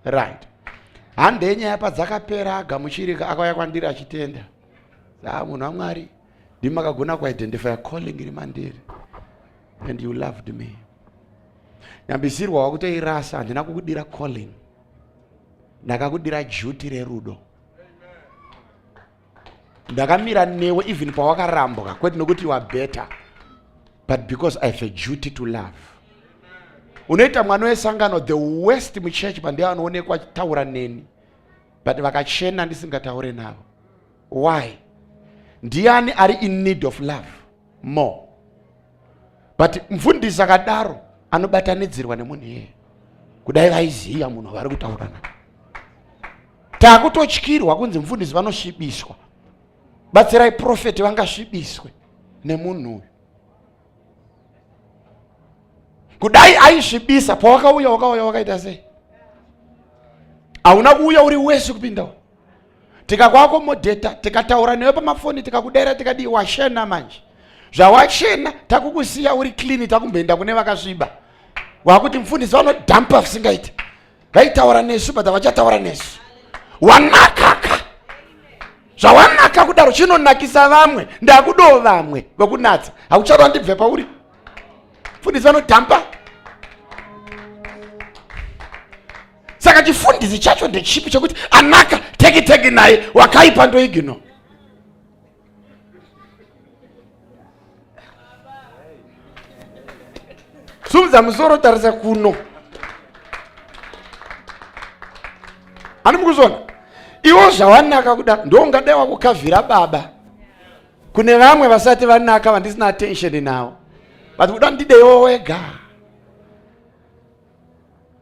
Right, hande nyaya padzakapera agamuchirika, akauya kwandiri achitenda, ah, munhu waMwari, ndimi makagona kuidentify calling iri mandiri and you loved me. Nyambisirwa wakutoirasa, handina kukudira calling, ndakakudira duty rerudo. Ndakamira newe even pawakarambwa, kwete nokuti you are better, but because I have a duty to love. Unoita mwana wesangano the worst muchurch pandiye anoonekwa achitaura neni, but vakachena ndisingataure navo. Why? Ndiani ari in need of love more? But mufundisi akadaro anobatanidzirwa nemunhu iyeye. Kudai vaiziva munhu vari kutaura naye. Takutotyirwa kunzi mufundisi vanosvibiswa. Batsirai profeti vangasvibiswe nemunhu uyu. Kudai aisvibisa pawakauya, wakauya wakaita sei? Hauna kuuya uri wese kupinda tikakwakomodheta, tikataura newe pamafoni, tikakudaira, tikadii, washena manje. Zvawachena takukusiya uri clean, takumboenda kune vakasviba. Wakuti mufundisi vanodhampa zvisingaiti, vaitaura nesu but havachataura nesu. Wanakaka, zvawanaka kudaro chinonakisa vamwe, ndakudawo vamwe vokunatsa. Hauchada ndibve pauri, mufundisi vanodhampa. Saka chifundisi chacho ndechipi chekuti anaka teki teki naye, wakaipa ndoigino? Sumudza musoro, tarisa kuno. Ani mukuzvona iwo zvawanaka kudaro, ndoungadai wakukavhira baba kune vamwe vasati vanaka vandisina attention navo, but kuda ndideiwo wega.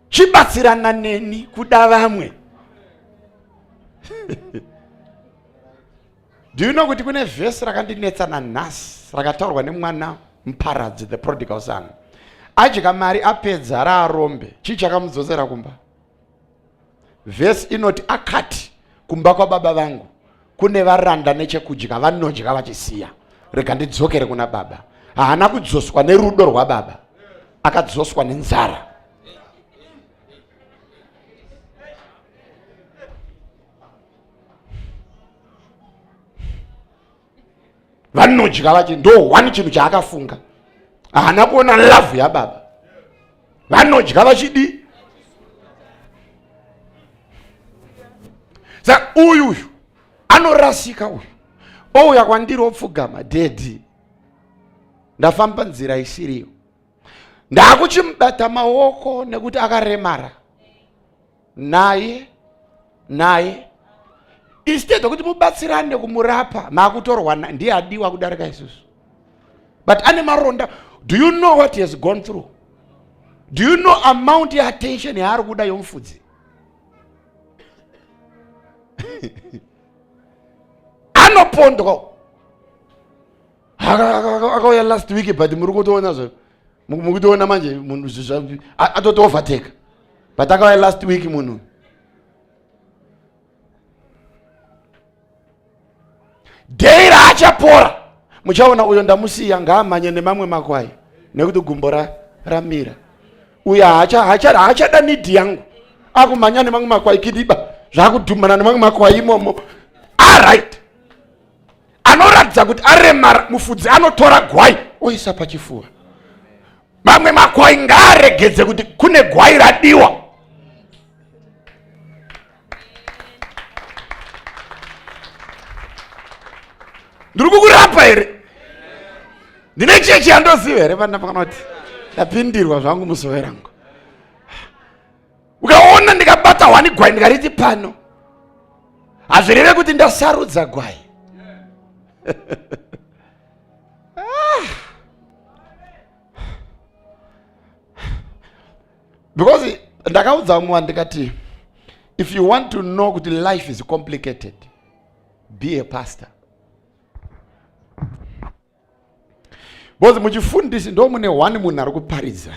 Chibatsirana neni kuda vamwe. Do you know kuti kune vhesi rakandinetsa nanhasi, rakataurwa nemwana muparadzi, the prodigal son? Adya mari apedza, raarombe. Chii chakamudzosera kumba? Vhesi inoti akati, "Kumba kwababa vangu kune varanda nechekudya, vanodya vachisiya. Rega ndidzokere kuna baba." Haana kudzoswa nerudo rwababa, akadzoswa nenzara. Vanodya vachi, ndo one chinhu chaakafunga. Haana kuona love yababa. Vanodya vachidii? Saka uyu uyu anorasika uyu, ouya kwandiri, opfugama, "Daddy, ndafamba nzira isiriyo." Ndakuchimubata maoko nekuti akaremara naye naye. Instead yekuti mubatsirane kumurapa, maakutorwa ndiye adiwa kudarika isusu, but ane maronda. Do you know what he has gone through? Do you know amount yeattention yaari kuda yomufudzi? Anopondwa. Akauya last week, but muri kutoona zvo, mukutoona manje munhu atoti overtake, but akauya last week munhu. Day raachapora muchaona. Uyo ndamusiya, ngaamhanye nemamwe makwai nekuti gumbo ramira. Uyo haachada need yangu, akumhanya nemamwe makwai, kidiba zvakudhumana nemamwe makwai imomo. Alright, anoratidza kuti aremara. Mufudzi anotora gwai oisa pachifuva. Mamwe makwai ngaaregedze kuti kune gwai radiwa. Ndiri kukurapa here? Ndine chechi yandoziva here vana pakanoti ndapindirwa zvangu musove rangu? Ukaona ndikabata hwani gwai ndikariti pano, hazvireve kuti ndasarudza gwai. Ah. Because ndakaudza mumwe, ndikati, "If you want to know kuti life is complicated, be a pastor." Because muchifundisi ndo mune one munhu ari kuparidza,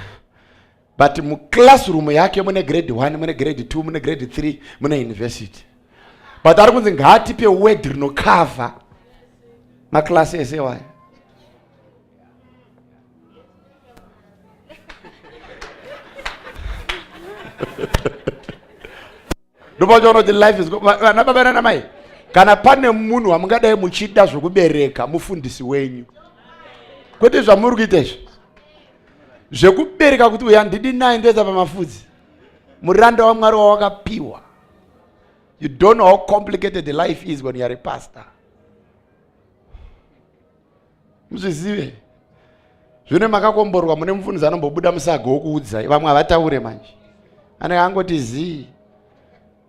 but muclassroom yake mune grade 1, mune grade 2, mune grade 3, mune university, but ari kunzi ngaatipe word rinokavha maklasi ese waya. Ndopachaona kuti life is, vana baba nana mai, kana pane munhu wamungadai muchida zvokubereka, mufundisi wenyu, kwete zvamuri kuita izvi zvekubereka kuti uyu handidi naye, ndoisa pamafudzi. Muranda waMwari wawakapiwa. You don't know how complicated the life is when you are a pastor. Muzvizive zvino, makakomborwa mune mufundisi anombobuda musago wokuudzai. Vamwe havataure manje, anenge angoti zii,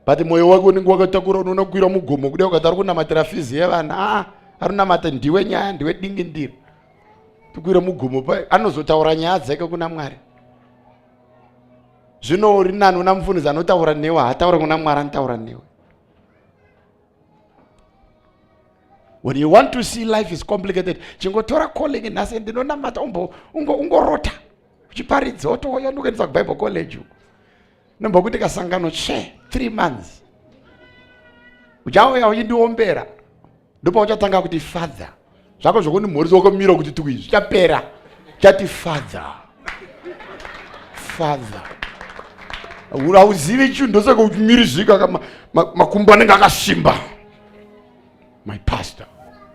but mwoyo wake unenge wakatakura. Unonokwira mugomo kudai, ukati ari kunamatira fizi yevana, aa, ari kunamata ndiwe nyaya, ndiwe dingindira. Tukwira mugomo pa anozotaura nyaya dzake kuna Mwari. Zvino uri nani una mufundisi anotaura newe, haataura kuna Mwari, anotaura newe. When you want to see life is complicated, chingotora calling nhasi, ndinonamata, ungorota uchiparidza, otouya, ndokuendesa kuBible college uko. Nombokuti kasangano tsve 3 months. Uchauya uchindiombera. Ndopauchatanga kuti father. Zvako zvokundimhorisa wakamira kuti twi zvichapera. Chati father. Father. Hauzivi chinhu ndosaka uchimirizika makumbo anenge akasimba. My pastor.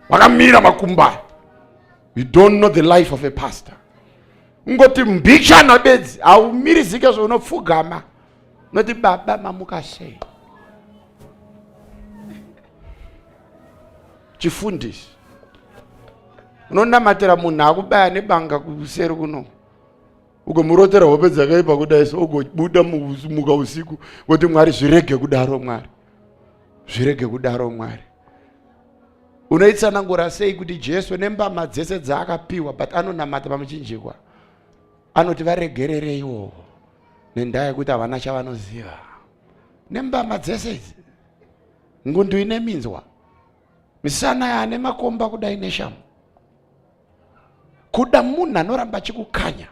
Wakamira makumbo aya. You don't know the life of a pastor. Ngoti mbichana bedzi haumirizike zvaunopfugama. Noti baba mamuka sei? Chifundisi. Unonamatira munhu akubaya nebanga kuseri kuno. Ugomurotera hope dzakaipa kudai so ugobuda muka usiku woti Mwari zvirege kudaro Mwari. Zvirege kudaro Mwari. Unoitsanangura sei kuti Jesu nembama dzese dzaakapiwa but anonamata pamuchinjikwa anoti varegerereiwo nendaa yekuti havana chavanoziva nembama dzese idzi ngundu ine minzwa misana yaane makomba kudai neshamu kuda munhu anoramba achikukanya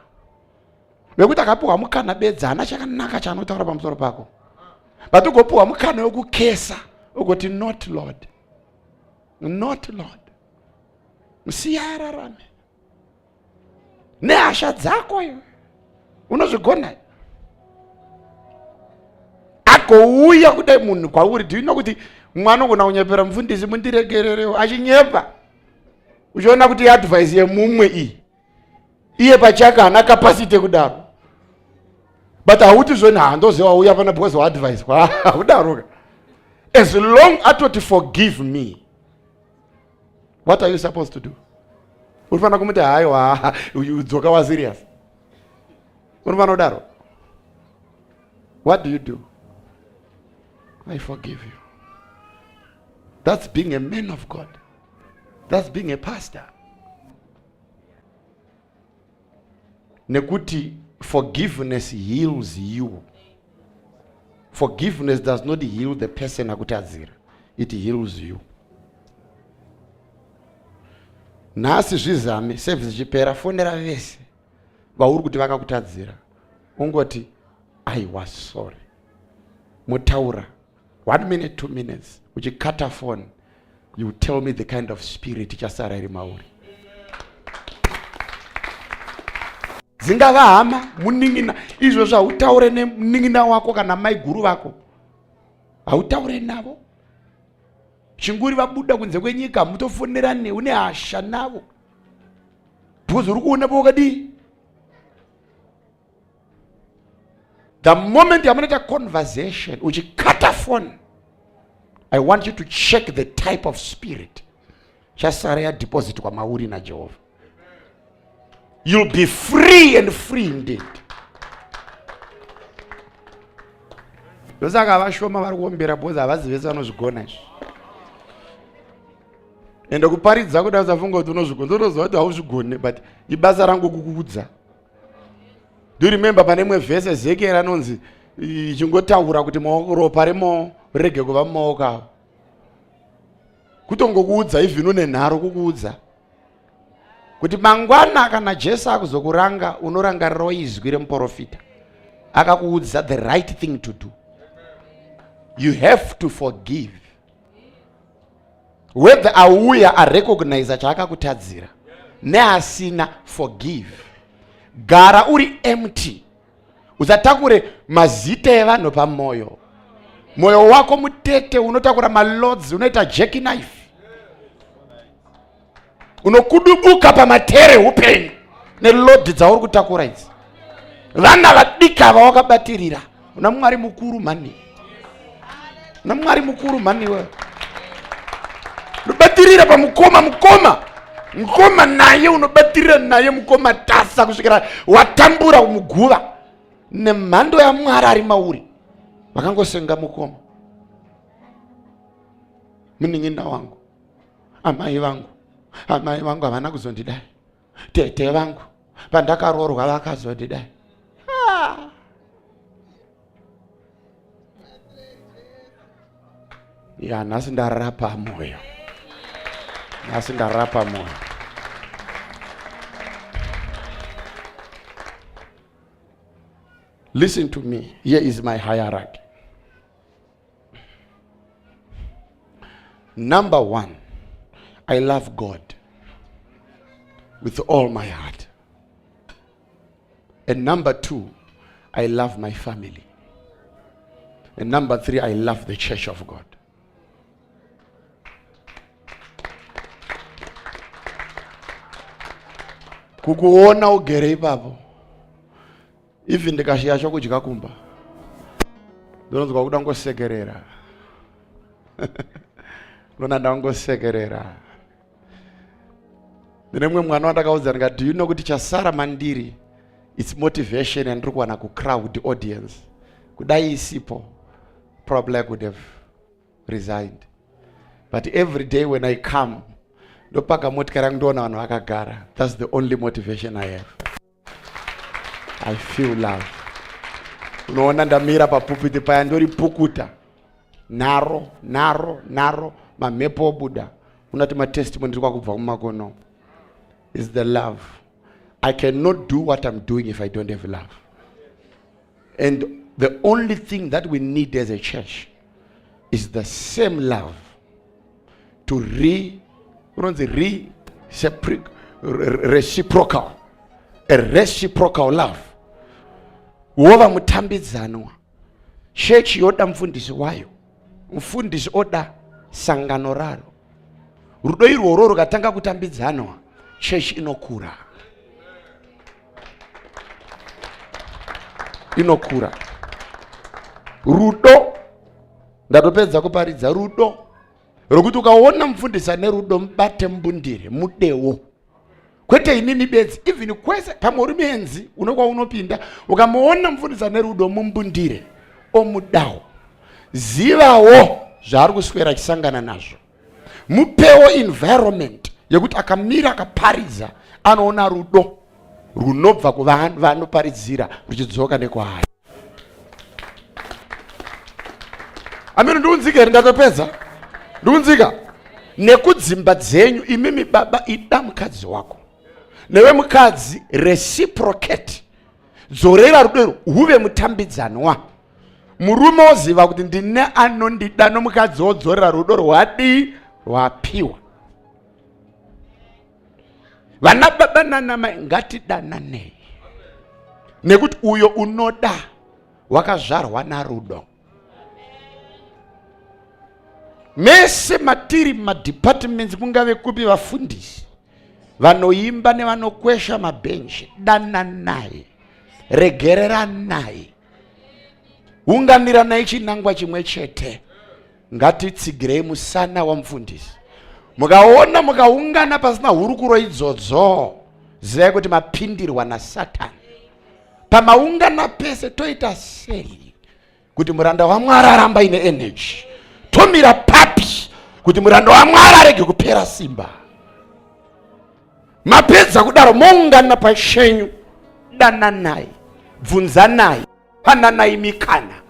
vekuti akapiwa mukana bedzi haana chakanaka chaanotaura pamusoro pako but ugopiwa mukana wekukesa ugoti not lord not lord musiya ararame nehasha dzako iwe unozvigona agouya kudai munhu kwauri do you know kuti mwana ogona kunyepera mufundisi mundiregererewo achinyepa uchiona kuti iadvice yemumwe iyi iye pachake haana capacity kudaro but hauti zvoni handoziva wauya pana because waadvice haudaroka as long atoti forgive me what are you supposed to do unofanira kumuti haiwa udzoka waserious unofanira kudaro what do you do i forgive you that's being a man of god that's being a pastor nekuti forgiveness heals you forgiveness does not heal the person akutadzira it heals you nhasi zvizame service ichipera fonera vese vauri kuti vakakutadzira ungoti i was sorry motaura one minute two minutes uchikata phone you tell me the kind of spirit ichasara iri mauri dzingava hama munin'ina izvo zvautaure nemunin'ina wako kana maiguru vako hautaure navo chinguri vabuda kunze kwenyika mutofonerane une hasha navo because uri kuona pawakadii the moment yamunoita conversation uchikata phone i want you to check the type of spirit chasara yadepositwa mauri najehovha you'll be free and free indeed ndosaka vashoma vari kuombera bhozi havazi vese vanozvigona izvi ende kuparidza kuda usafunga kuti unozvigona ndotoziva kuti hauzvigone but ibasa rangu kukuudza Do you remember pane imwe vhesi Ezekiel anonzi ichingotaura kuti ropa remo rege kuva mumaoko avo. Kutongokuudza even une nharo kukuudza kuti mangwana kana Jesu akuzokuranga unorangarirawo izwi remuporofita akakuudza the right thing to do. You have to forgive. Whether auya arecognize chaakakutadzira neasina, forgive. Gara uri empty, usatakure mazita evanhu pamoyo. Moyo wako mutete, unotakura malords, unoita jack knife, unokudubuka pamatere upenyu nelodhi dzauri kutakura idzi. Vana vadiki ava wakabatirira, una Mwari mukuru mhani, una Mwari mukuru mhani iwewe unobatirira pamukoma, mukoma mukoma naye unobatirira naye mukoma tasa kusvikira watambura muguva nemhando yaMwari ari mauri. Vakangosenga mukoma, munin'ina wangu, amai vangu, amai vangu havana kuzondidai, tete vangu pandakaroorwa vakazondidai. Ya nhasi ndarapa moyo, nhasi ndarapa moyo. Listen to me. Here is my hierarchy. Number one, I love God with all my heart. And number two, I love my family. And number three, I love the church of God. Kukuona ugere ipapo, even ndikashiya chokudya kumba, ndinonzwa kuda ngosekerera. Ndona ndangosekerera. Ndine mumwe mwana wandakaudza ndikati, do you know kuti chasara mandiri it's motivation yandiri kuwana kucrowd audience. Kudai isipo, probably I could have resigned. But every day when I come, ndopaka motikari yangu ndoona vanhu vakagara. That's the only motivation I have. I feel love. Unoona ndamira papupiti paya ndoripukuta. Naro, naro, naro, mamhepo obuda. Unati matestimony ndiri kwakubva mumakono. It's the love. I cannot do what I'm doing if I don't have love. And the only thing that we need as a church is the same love to re, unonzi re, reciprocal, a reciprocal love. Wova mutambidzanwa. Church yoda mufundisi wayo, mufundisi oda sangano raro. Rudo irworwo rukatanga kutambidzanwa, church inokura. Inokura. Rudo, ndatopedza kuparidza rudo rokuti ukaona mufundisi ane rudo mubate mbundire mudewo, kwete inini bedzi, even kwese pamwe uri muenzi unokwa unopinda, ukamuona mufundisi ane rudo mumbundire omudawo, zivawo zvaari kuswera achisangana nazvo, mupewo environment yekuti akamira akaparidza anoona rudo runobva kuvanhu vanoparidzira ruchidzoka nekwaari. Ameno ndiunzika here? Ndatopedza. Ndiunzika nekudzimba dzenyu imimi baba, ida mukadzi wako, newe mukadzi reciprocate, dzorera rudo irwo huve mutambidzanwa. Murume oziva kuti ndine anondida, nomukadzi wodzorera rudo rwadii rwapiwa. Vana baba nana mai ngatidananei, nekuti uyo unoda wakazvarwa narudo. Mese matiri madepartments, kungave kupi, vafundisi vanoimba nevanokwesha mabhenji, dananai, regereranai, unganiranai chinangwa chimwe chete. Ngatitsigirei musana wamufundisi. Mukaona mukaungana pasina hurukuro idzodzo, zivai kuti mapindirwa naSatani. Pamaungana pese toita sei kuti muranda waMwari aramba ine energy? Tomira papi kuti muranda waMwari arege kupera simba? Mapedza kudaro moungana pachenyu, dananai, bvunzanai, pananai mikana,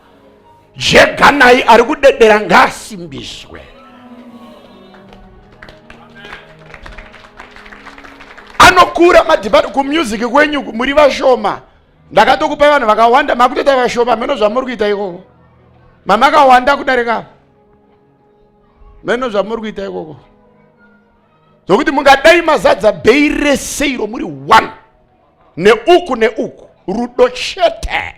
jeganai, ari kudedera ngaasimbiswe. Anokura madhibati kumusic kwenyu muri vashoma, ndakatokupai vanhu vakawanda, makutoita vashoma. Meno zvamuri kuita ikoko, mamakawanda kudarika, meno zvamuri kuita ikoko, zvokuti mungadai mazadza bhei rese iro muri one, neuku neuku, rudo chete.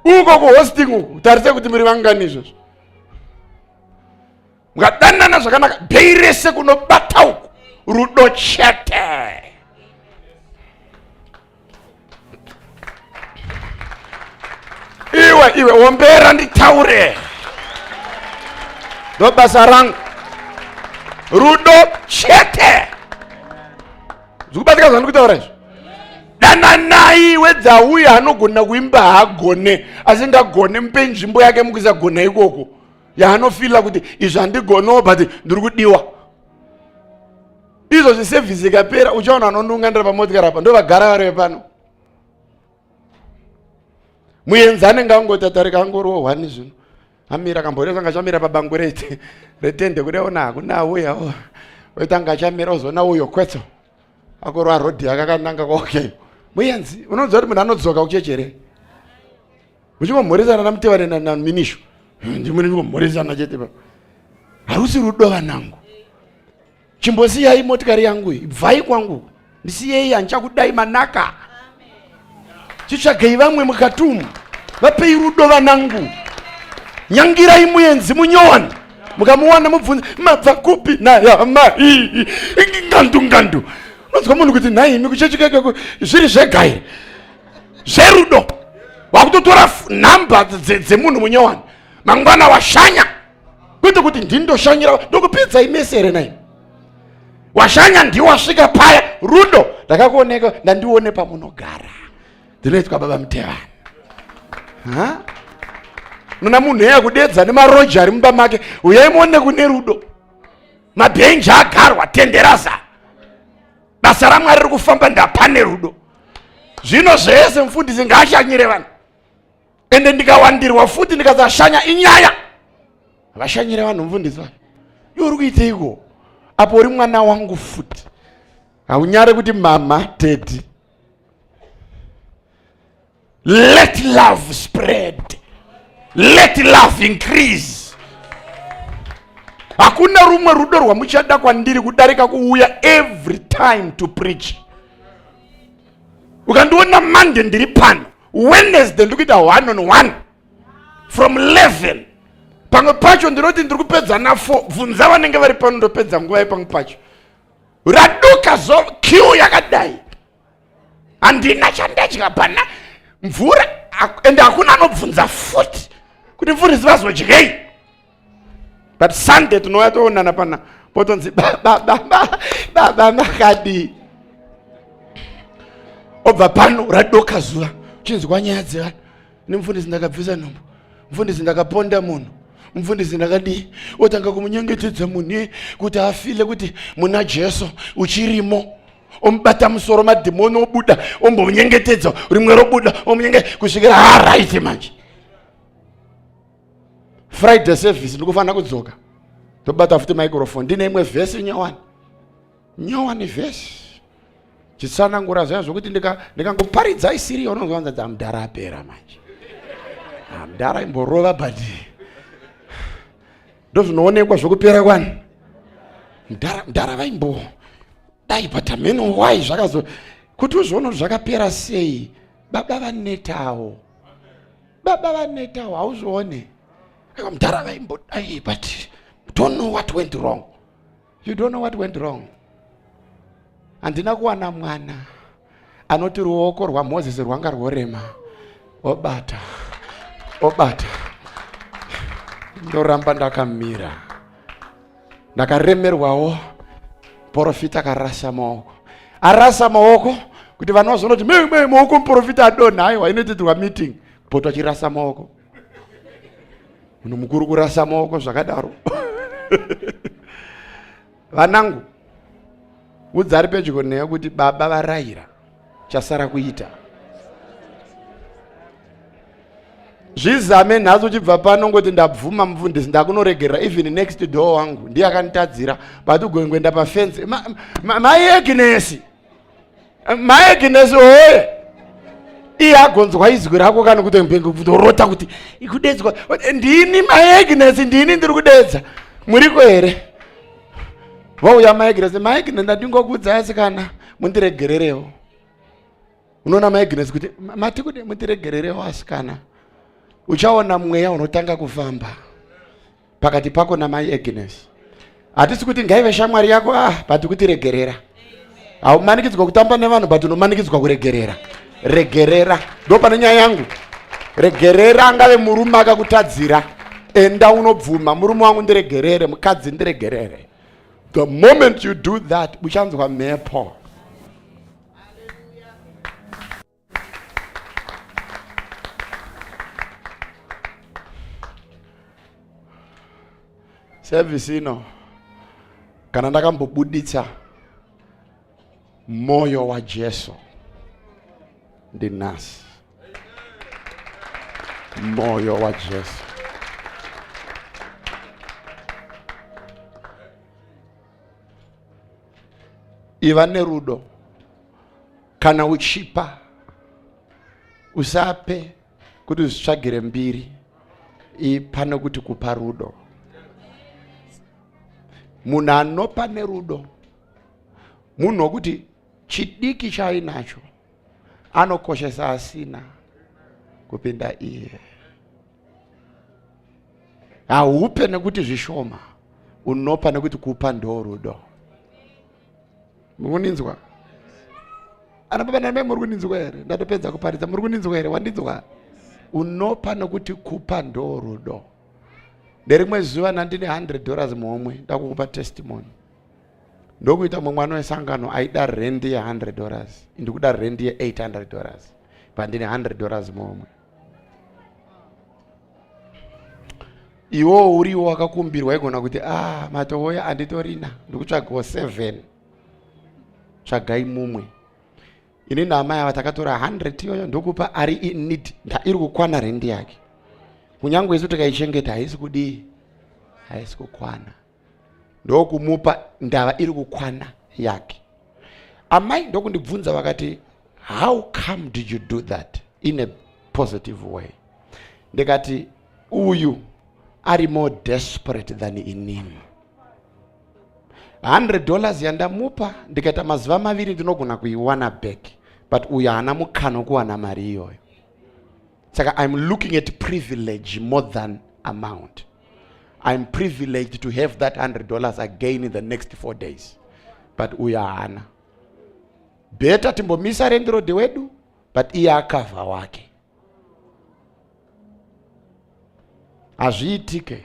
Uko kuhosting uku, tarise kuti muri vangani izvozvo. Mukadanana zvakanaka, bhei rese kunobata uku, rudo chete. Iwe iwe ombera nditaure, ndo basa rangu. Rudo chete. Zvikubatika zvandiri kutaura izvo. Dananai wedzauya anogona kuimba haagone, asingagone mupe nzvimbo yake mukusagona ikoko yaanofila kuti izvi handigonewo, but ndiri kudiwa. Izvo zvisevhisi ikapera, uchaona anondiunganira pamotikari apa ndo vagara vari vepano. Muenzi anenge angotatarika angoriwo hwani zvino amira kamboreza anga achamira pabango retende kudaona hakuna auya oita anga achamira, ozoona uyo kwetso akorwa rodhi yakakananga. Okay, muenzi unonzwa kuti munhu anodzoka kuchechere. Muchingomhoresana namutevane naminisho. Ndimwe ndingomhoresana chete pa. Harusi rudo vanangu. Chimbosiyai motikari yangu iyi. Bvai kwangu. Ndisiyei handichakudai manaka. Chitsvagei vamwe mukatumu. Vapei rudo vanangu. Nyangirai muenzi munyowani. Mukamuwana mubvunze mabva kupi nayama ngandu ngandu. Unonzwa munhu kuti nhai imi kuchechi keke zviri zvega here? Zverudo. Wakutotora nhamba dzemunhu munyowani. Mangwana washanya. Kwete kuti ndini ndoshanyira ndokupedzai mese here nai? Washanya ndiwo wasvika paya rudo ndakakuoneka ndandione pamunogara. Ndinoitwa baba Mutevani. Ha? Unoona munhu eya kudedza nemaroja ari mumba make, uyai muone kune rudo. Mabhenji agarwa tenderaza. Basa raMwari riri kufamba ndapane rudo. Zvino zvese mufundisi ngaashanyire vanhu. Ende ndikawandirwa futi ndikasashanya inyaya. Vashanyire vanhu mufundisi vacho. Iwe uri kuiteiko? Apo uri mwana wangu futi. Haunyare kuti mama teddy. Let love spread. Let love increase. Hakuna rumwe rudo rwamuchada kwandiri kudarika kuuya every time to preach. Ukandiona Monday ndiri pano, Wednesday ndiri kuita one on one from 11. Pamwe pacho ndinoti ndiri kupedza na 4. Bvunza vanenge vari pano ndopedza nguva yepamwe pacho. Raduka zo queue yakadai. Handina chandadya pana mvura ende hakuna anobvunza futi kuti mfundisi vazodyei. But Sunday tinouya toonana pana potonzi baba baba baba makadii. Obva pano radoka zuva uchinzwa nyaya dzevanhu. Nemufundisi ndakabvisa nhumbu, mufundisi ndakaponda munhu, mufundisi ndakadii. Otanga kumunyengetedza munhu kuti afile kuti muna Jesu uchirimo. Omubata musoro madhimoni obuda, ombonyengetedza rimwe robuda, omunyenge kusvikira haraiti manje. Friday service ndikufanira kudzoka tobata futi microphone ndine imwe vhesi nyowani nyowani vhesi chitsanangura zviya zvokuti ndikangoparidza isiriyo unonzwanza dza mudhara apera manje mudhara imborova but ndozvinoonekwa zvokupera kwani mudhara mudhara vaimbo dai but hameno why zvakazo kuti uzviona kuti zvakapera sei baba vanetawo baba vanetawo hauzvione aiwa mudhara vaimbodai but don't know what went wrong. You don't know what went wrong. Handina kuwana mwana anoti ruoko rwaMoses rwanga rworema obata obata ndoramba ndakamira ndakaremerwawo porofita akarasa maoko arasa maoko kuti vanhu vazonoti me me maoko muporofita adonha aiwa inoititirwa meeting poto achirasa maoko munhu mukuru kurasa maoko zvakadaro vanangu udza ari pedyo newe kuti baba varayira chasara kuita zvizame nhasi uchibva pano ngoti ndabvuma mufundisi ndakunoregerera even next door wangu ndiye akanditadzira but ugoingoenda pafenzi mai Agnes mai Agnes hoye iye agonzwa izwi rako kana kuti kutorota kuti ikudedzwa ndini mai Agnes ndini ndiri kudedza muriko here vauya mai Agnes mai Agnes ndandingokuudzai asikana mundiregererewo unoona mai Agnes kuti mati kuti mundiregererewo asikana uchaona mweya unotanga kufamba pakati pako namai Agnes hatisi kuti ngaive shamwari yako ah but kuti regerera haumanikidzwa kutamba nevanhu but unomanikidzwa kuregerera regerera ndo pane nyaya yangu regerera angave murume akakutadzira enda unobvuma murume wangu ndiregerere mukadzi ndiregerere the moment you do that uchanzwa mhepo Service ino kana ndakambobuditsa moyo wa Jesu ndinasi moyo wa Jesu. Iva nerudo kana uchipa usape. Kuti uzvitsvagire mbiri ipa nekuti kupa rudo. Munhu anopa nerudo munhu wokuti chidiki chaainacho anokoshesa asina kupinda iye. Haupe nekuti zvishoma, unopa nekuti kupa ndo rudo. Mukuninzwa? Ana baba namai muri kuninzwa here? Ndatopedza kuparidza, muri kuninzwa here? Wandinzwa? Unopa nekuti kupa ndo rudo. Nderimwe zuva nandine 100 dollars muhomwe, ndakukupa testimony. Ndokuita mumwe mwana wesangano aida rendi ye 100 dollars, ndikuda rendi ye 800 dollars, pandine 100 dollars muhomwe. Iwowo uriwo wakakumbirwa igona kuti ah matovoya anditorina ndikutsvagawo 7 tsvagai mumwe. Ini naamai ava takatora 100 iyoyo ndokupa ari in need, iri kukwana rendi yake. Kunyangwe isu tikaichengeta haisi kudii, haisi kukwana. Ndokumupa ndava iri kukwana yake. Amai ndokundibvunza vakati, how come did you do that in a positive way? Ndikati uyu ari more desperate than inini. 100 dollars yandamupa ndikaita mazuva maviri ndinogona kuiwana back, but uyu haana mukana wekuwana mari iyoyo. Saka I'm looking at privilege more than amount. I'm privileged to have that 100 dollars again in the next 4 days, but uyu haana. Better timbomisa rendirodi wedu, but iye akavha wake. Hazviitike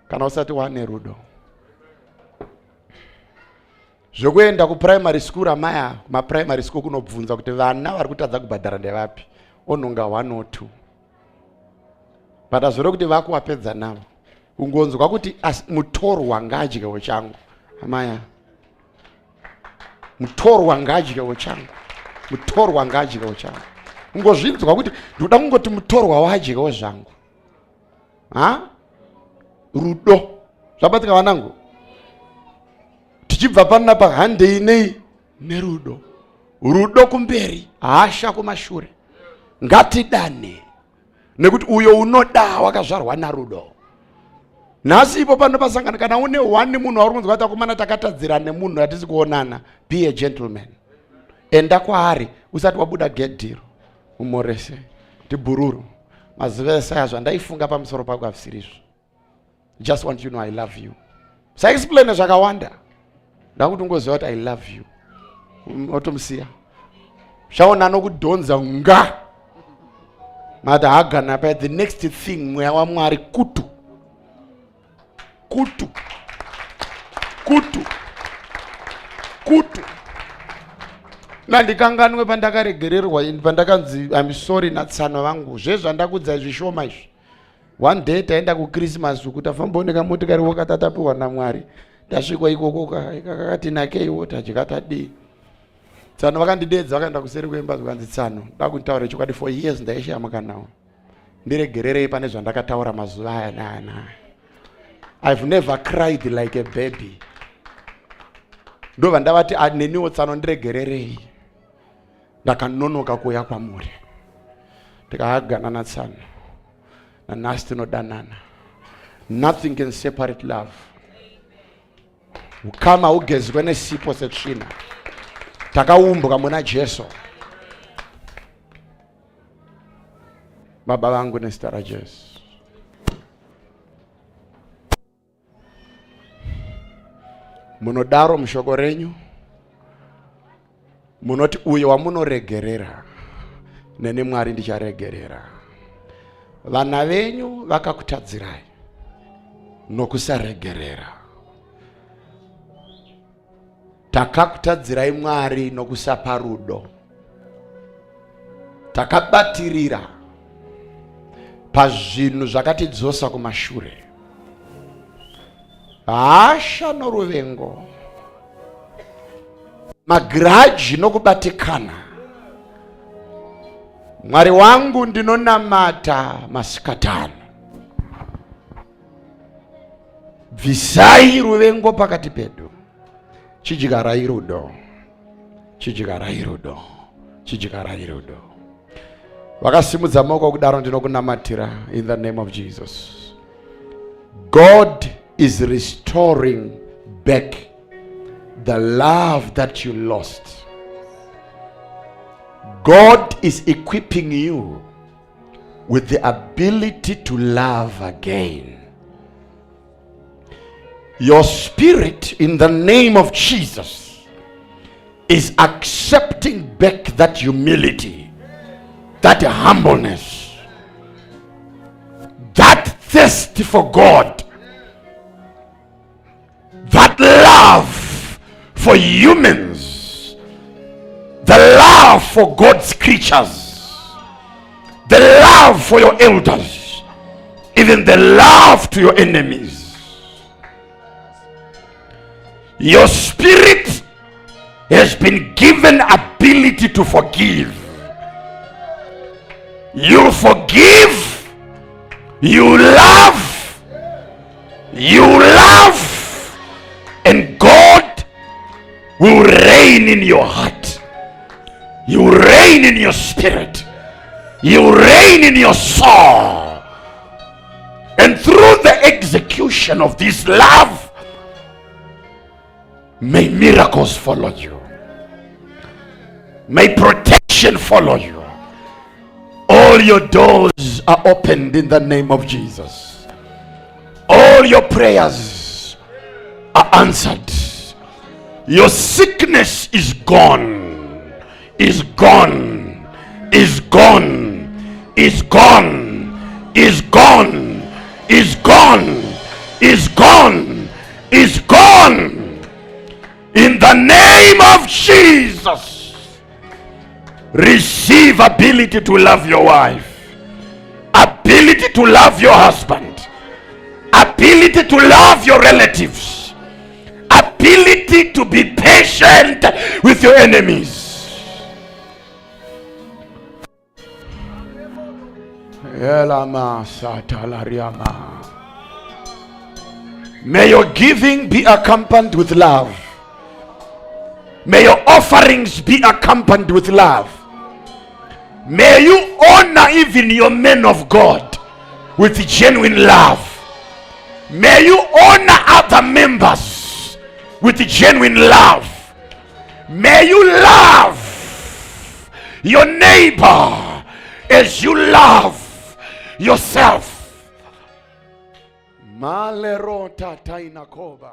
kana usati wane rudo. Zvekuenda kuprimary school amaya, kumaprimary school kunobvunza kuti vana vari kutadza kubhadhara ndevapi, onhonga 1 or 2, but azvore kuti vakuwapedza navo. Kungonzwa kuti mutorwa ngaadyewo changu, amaya, mutorwa ngaadyewo changu, mutorwa ngaadyewo changu. Kungozvinzwa kuti ndikuda kungoti mutorwa waadyewo zvangu. Ha? Rudo. Zvabatika vanangu. Tichibva panapa handei nei nerudo. Rudo kumberi, hasha kumashure. Ngatidane. Nekuti uyo unoda wakazvarwa narudo. Nhasi ipo pano pasangana, kana une one munhu wauri kunzwa kuti akomana takatadzirana nemunhu hatisi kuonana, be a gentleman. Enda kwaari usati wabuda gedhiro, umorese tibhururu. Mazuva ese aya zvandaifunga pamusoro pako hazvisiri izvo. Just want you to know I love you. Sa explain zvakawanda. Ndakuti ungoziva kuti I love you. Otomusiya. Shaona anokudhonza nga. Mati hagana pa the next thing mweya waMwari kutu. Kutu. Kutu. Kutu. Nandikanganwe pandakaregererwa pandakanzi I'm sorry natsano vangu. Zvezvandakudza zvishoma izvi. One day taenda kuChristmas uku, tafambawo nekamotikari wakatatapiwa naMwari. Tasvikwa ikoko kakati nakeiwo, tadya tadii. Tsano vakandidedza vakaenda kuseri kwemba, zvikanzi tsano ndakutaura chokwadi, for years ndaishaya mukanawo. Ndiregererei pane zvandakataura mazuva aya naaya naaya. I've never cried like a baby. Ndobva ndavati neniwo tsano ndiregererei. Ndakanonoka kuuya kwamuri. Ndikahagana natsano. Nanhasi tinodanana. Nothing can separate love. Ukama hugezwe nesipo setsvina. Takaumbwa muna Jesu. Baba vangu nezita raJesu. Munodaro mushoko renyu, munoti uyo wamunoregerera neni Mwari ndicharegerera. Vana venyu vakakutadzirai nokusaregerera. Takakutadzirai Mwari nokusapa rudo. Takabatirira pazvinhu zvakatidzosa kumashure. Hasha noruvengo, magiraji nokubatikana. Mwari wangu, ndinonamata masikatano, bvisai ruvengo pakati pedu, chidyarai rudo, chidyarai rudo, chidyarai rudo. Vakasimudza maoko kudaro, ndinokunamatira in the name of Jesus. God is restoring back the love that you lost. God is equipping you with the ability to love again. Your spirit, in the name of Jesus, is accepting back that humility, that humbleness, that thirst for God, that love for humans, the love for God's creatures, the love for your elders, even the love to your enemies. Your spirit has been given ability to forgive. You forgive, you love, and God will reign in your heart. You reign in your spirit. You reign in your soul. And through the execution of this love, may miracles follow you. May protection follow you. All your doors are opened in the name of Jesus. All your prayers are answered. Your sickness is gone, is gone, is gone, is gone, is gone, is gone, is gone, is gone. In the name of Jesus, receive ability to love your wife, ability to love your husband, ability to love your relatives, ability to be patient with your enemies. Elama satalariama. May your giving be accompanied with love. May your offerings be accompanied with love. May you honor even your men of God with genuine love. May you honor other members with genuine love. May you love your neighbor as you love yourself. Malerota tainakoba.